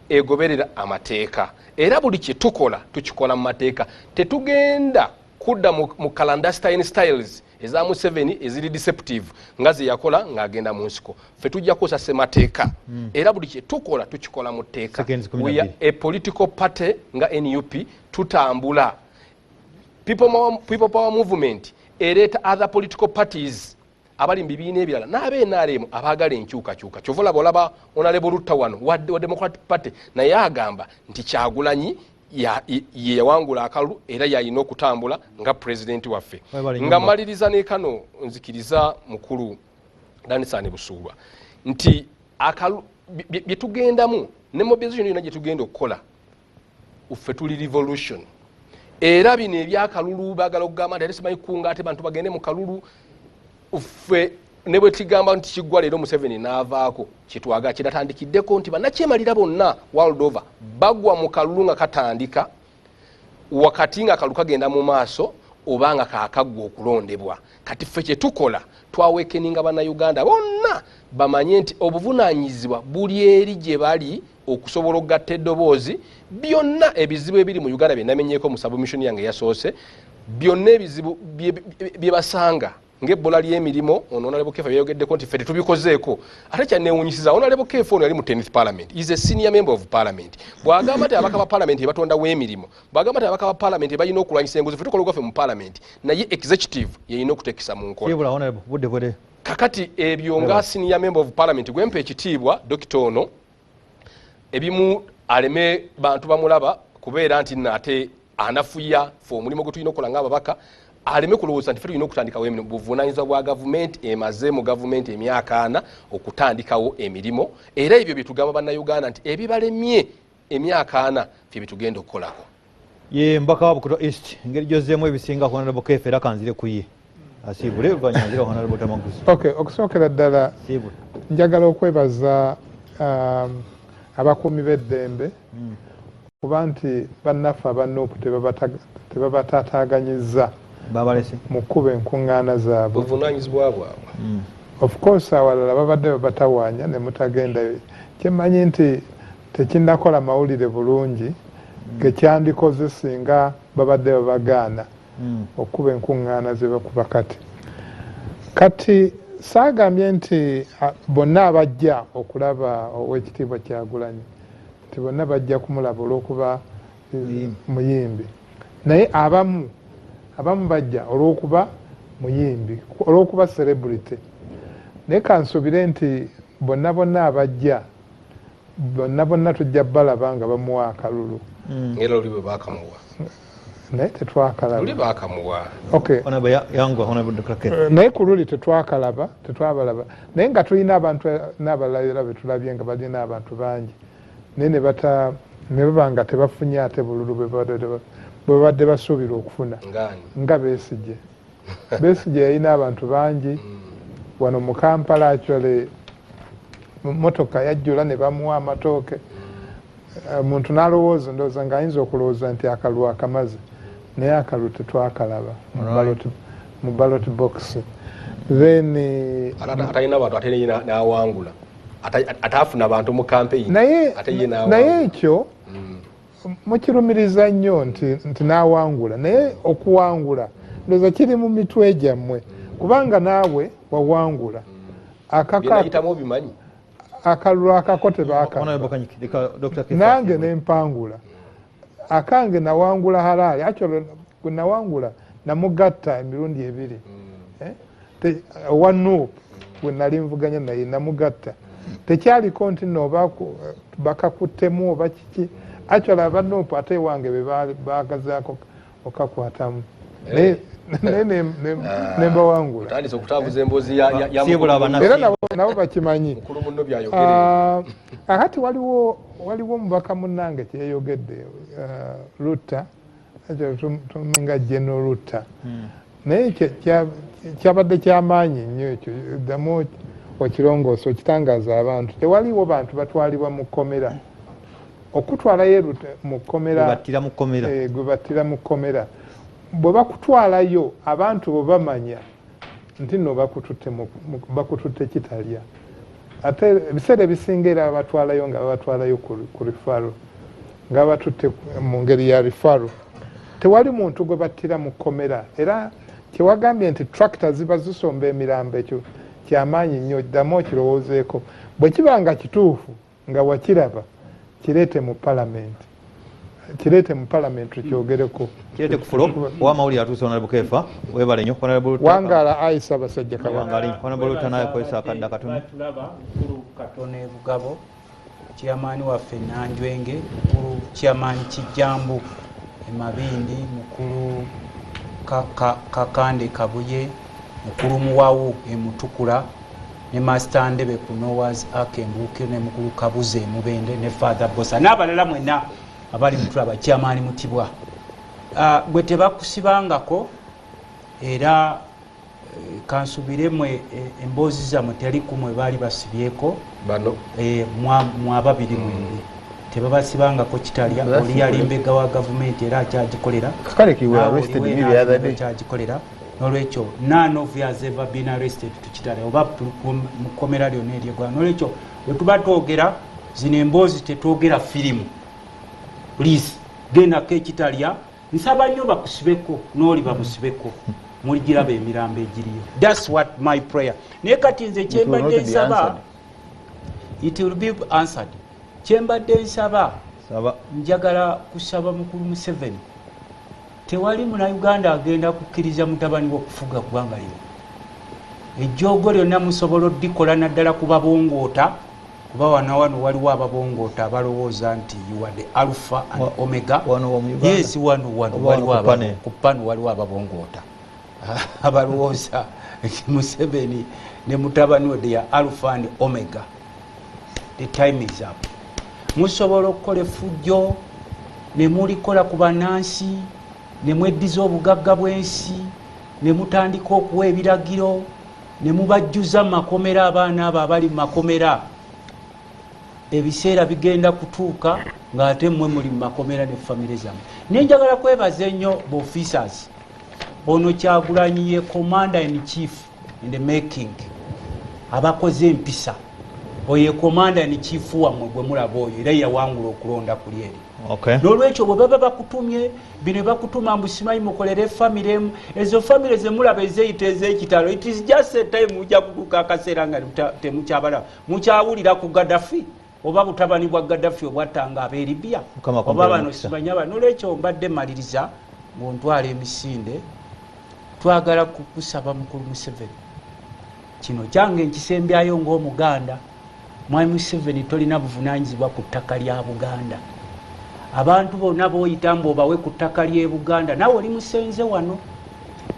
egoberera amateeka, era buli kye tukola tukikola mu mateeka. Tetugenda kudda mu clandestine styles. eza Museveni eziri deceptive nga ze yakola ng'agenda mu nsiko. Ffe tujja kukozesa ssemateeka, era buli kye tukola tukikola mu tteeka. We are a political party nga NUP, tutambula. People Power Movement ereeta other political parties abali mu bibiina ebirala n'ab'NRM abaagala enkyukakyuka. Kyova olaba olaba Honorable Lutta wano wa Democratic Party, naye agamba nti Kyagulanyi ye yawangula akalulu era yalina okutambula nga pulezidenti waffe. Nga mmaliriza ne kano, nzikiriza mukulu Danisani Busuulwa nti bye tugendamu ne mobilization yonna gye tugenda okukola, ffe tuli revolution. Era bino ebyakalulu baagala okugamba nti ate simanyi kunga ate bantu bagende mu kalulu, ffe ne bwe tugamba nti kiggwa leero Museveni n'avaako, kyetwagala kyenatandikiddeko nti bannakyemalira bonna world over bagwa mu kalulu nga katandika, wakati nga akalulu kagenda mu maaso oba nga kaakaggwa okulondebwa. Kati ffe kye tukola twawekeninga bannayuganda bonna bamanye nti obuvunaanyizibwa buli eri gye bali okusobola okugatta eddoboozi. Byonna ebizibu ebiri mu Uganda bye namenyeeko mu submission yange eyasoose, byonna ebizibu bye basanga ng'ebbola ly'emirimu, ono Honorable Kefa byeyogeddeko nti ffe tetubikozeeko. Ate kyanneewuunyisiza, Honorable Kefa ono yali mu 10th Parliament, is a senior member of parliament, bw'agamba nti ababaka ba parliament batondawo emirimu, bw'agamba nti ababaka ba parliament balina okulwanyisa enguzi, ffe tukola ogwaffe mu parliament, naye executive yeyina okuteekesa mu nkola. Kakati ebyo nga senior member of parliament gwempa ekitiibwa dokita ono, ebimu aleme bantu bamulaba kubeera nti nate anafuya fe omulimu gwe tulina okukola ng'ababaka, aleme kulowooza nti ffe tulina okutandikawo emirimu. Buvunaanyizibwa bwa gavumenti emaze mu gavumenti emyaka 4 okutandikawo emirimu, era ebyo bye tugamba bannayuganda nti ebibalemye emyaka 4 ffe byetugenda okukolako. Ye mbaka wa Bukoto East, engeri gy'ozzeemu ebisinga Honorable Kefa, era kanzire ku ye asiibule oluvannyuma nzire Honorable Tamaguzi. Okay, okusookera ddala njagala okwebaza abakuumi b'eddembe kuba nti bannaffe aba NUP tebabataataaganyizza mu kkuba enkuŋŋaana zaabwe. Buvunaanyizibwa bwabwe. Of course awalala babadde babatawaanya ne mutagendayo. Kyemmanyi nti tekinnakola mawulire bulungi gekyandikoze singa babadde babagaana okuba enkuŋŋaana ze bakuba kati. Kati saagambye nti bonna abajja okulaba Oweekitiibwa Kyagulanyi nti bonna bajja kumulaba olw'okuba muyimbi, naye abamu bajja olw'okuba muyimbi, olw'okuba celebrity. Naye kansuubire nti bonna bonna abajja bonna bonna tujja balaba nga bamuwa akalulu. Era oli bwe baakamuwa. Naye tetwakalaba. Luli baakamuwa. Okay. Naye ku luli tetwakalaba, tetwabalaba. Naye nga tulina abantu n'abalala era be tulabye nga balina abantu bangi, naye ne baba nga tebafunye ate bululu bwe babadde basuubira okufuna. Nga Besigye. Besigye yalina abantu bangi wano mu Kampala, actually motoka yajjula ne bamuwa amatooke. Omuntu n'alowooza, ndowooza ng'ayinza okulowooza nti akalulu akamaze, naye akalulu tetwakalaba mu ballot box. Then atalina bantu ate ye n'awangula, ataafuna bantu mu campaign ate ye n'awangula. Naye ekyo mukirumiriza nnyo nti n'awangula, naye okuwangula ndowooza kiri mu mitwe gyammwe, kubanga naawe wawangula. Akalulu akako tebaakaba, nange nempangula akange nawangula Halaali. Actually gwe nawangula namugatta emirundi ebiri, owa NUP gwe nali nvuganya naye namugatta. Tekyaliko nti nno oba bakakuttemu oba kiki. Actually aba NUP ate wange be baagazaako okakwatamu, naye nembawangula. Era nabo bakimanyi. Akati waliwo omubaka munnange kyeyayogedde Lutta, tuminga General Lutta, naye kyabadde kyamaanyi nnyo ekyo, ddamu okirongoosa okitangaaza abantu. Tewaliwo bantu batwalibwa mu kkomera, okutwalayo mu kkomera gwe battira mu kkomera. Bwe bakutwalayo abantu bwe bamanya nti nno bakututte kitalya. Ate ebiseera ebisinga era babatwalayo nga babatwalayo ku rifaro, nga batutte mu ngeri ya rifaro. Tewali muntu gwe battira mu kkomera, era Kyewagambye nti tractor ziba zisomba emirambo, ekyo kyamaanyi nnyo, ddamu okirowoozeeko. Bwe kiba nga kituufu nga wakiraba, kireete mu palamenti, kireete mu palamenti tukyogereko. Kireete ku floor. Owamawulire atuuse. Honorable Kefa, webale nnyo. Honorable Wangaala ayi Ssaabasajja Kabaka. Wangaali. Honorable Lutana, akozesa akadde akatono. Batulaba, mukulu Katone Bugabo, chairman waffe Nanjwenge, mukulu chairman Kijambu Emabindi, mukulu Kakande Kabuye, mukulu Muwawu Emutukula, ne Master Ndebe ku Noah's Ark Embuukiro, ne mukulu Kabuze Emubende, ne Father Bosa n'abalala mwenna abali mutulaba, chairman Mutibwa. Gwe tebakusibangako era kansubiremwe emboozi zammwe teri kumwe baali basibyeko. Bano. Mwa babiri mwembi tebabasibangako kitalya. Oli yali mbega wa gavumenti era akyagikolera. Kale ki were arrested me the other day. Akyagikolera. Nolwekyo none of you has ever been arrested to Kitale oba mu kkomera lyonna eryegwanga. Nolwekyo bwe tuba twogera zino emboozi, tetwogera firimu. Please gendako ekitalya, nsaba nnyo bakusibeko n'oli bamusibeko, muligiraba emirambo egiriyo. Thats what my prayer. Naye kati nze kyembadde nsaba, it will be answered. Kyembadde nsaba, njagala kusaba mukulu Museveni, tewali munauganda agenda kukkiriza mutabani we okufuga ggwanga lino. Ejjoogo lyonna musobola oddikola, naddala ku babongoota, kuba wano wano waliwo ababongoota abalowooza nti you are the alpha and omega. Yes, wano wano waliwo ku pano waliwo ababongoota abalowooza nti Museveni ne mutabani we they are alpha and omega. The time is up. Musobola okukola effujjo ne mulikola ku bannansi, ne mweddiza obugagga bw'ensi, ne mutandika okuwa ebiragiro, ne mubajjuza mu makomera abaana abo abali mu makomera. Ebiseera bigenda kutuuka ng'ate mmwe muli mu makomera ne famire zammwe. Naye njagala kwebaza ennyo officers. Ono Kyagulanyi ye commander in chief in the making, abakoze empisa. Oyo commander in chief wammwe gwe mulaba oyo, era yawangula okulonda kuli eri. Nolwekyo bwe baba bakutumye bino, bakutuma mbu simanyi mukolere famire emu, ezo famire zemulaba ezeyita ez'ekitalo, it is just a time. Mujja kutuuka akaseera nga temukyabalaba. Mukyawulira ku Gaddafi oba butabani bwa Gaddafi obwattanga ab'e Libya oba bano simanya ba. Nolwekyo mbadde maliriza ngaontwala emisinde, twagala kukusaba mukulu Museveni, kino kyange nkisembyayo ng'omuganda. Mwami Museveni, tolina buvunanyizibwa ku ttaka lya Buganda. Abantu bonna boyita mbu obawe ku ttaka ly'e Buganda, naawe oli musenze wano.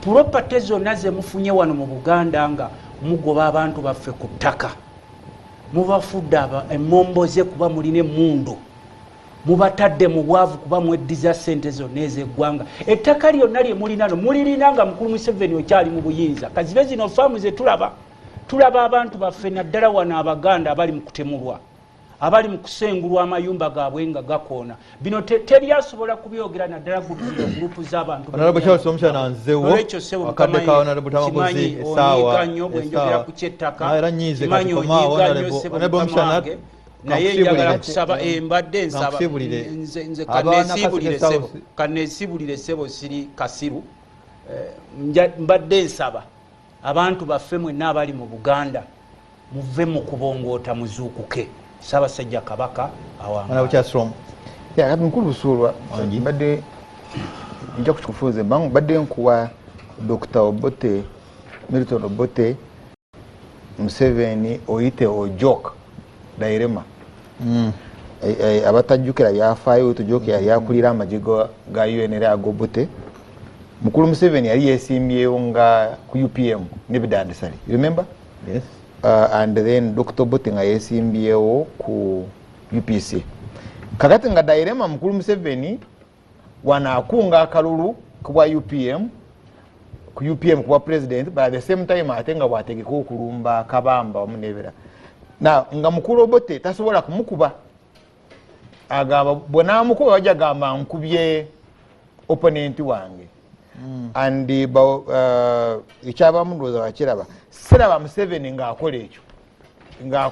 Property zonna zemufunye wano mu Buganda nga mugoba abantu baffe ku ttaka, mubafudde emomboze kuba mulina emundu, mubatadde mu bwavu kuba mweddiza sente zonna ez'eggwanga. Ettaka lyonna lye mulina no mulirina nga mukulu Museveni okyali mu buyinza. Kazibe zino faamu zetulaba, tulaba abantu baffe naddala wano Abaganda abali mu kutemulwa, abali mu kusengulwa, amayumba gaabwe nga gakoona. Bino teryasobola kubyogera, naddala zino gurupu z'abantu. Nzewo akadde ka Honorable Tamaguzi, essaawa nnyo bwe njogera ku kyettaka. Era nyiize. Kimanyi kati koma. Onyiiga nnyo, ssebo, Honorable mukama Mushana, wange. Naye njagala kusaba, mbadde nsaba Kankusibulire. nze Abaana kaneesibulire Kaseke ssebo, South. kaneesibulire ssebo, siri kasiru. Mbadde nsaba abantu baffe mwenna abali mu Buganda, muve mu kubongoota, muzuukuke. Ssaabasajja Kabaka Honorable awangaala. Charles Rom. Ya, kati mukulu Busuulwa, Wangi. mbadde nja kukikufuuza ebbanga, mbadde nkuwa Dr Obote, Milton Obote, Museveni, Oyite Ojok dilemma. Abatajjukira byafaayo, Oyite Ojok yali akulira amagye ga UNLA ag'Obote. Mukulu Museveni yali yesimbyewo nga ku UPM ne Bidandisale, you remember? Yes. And then Dr Obote nga yesimbyewo ku UPC. Kakati nga dilemma, mukulu Museveni wano akunga akalulu kubwa UPM, ku UPM kuba president, but at the same time ate nga bwategeka okulumba Kabamba wamu nebira na nga mukulu Obote tasobola kumukuba, agamba bwenamukuba bajja gamba nkubye opponent wange. And ekyabamu ndowooza bakiraba, siraba Museveni ng'akola ekyo nga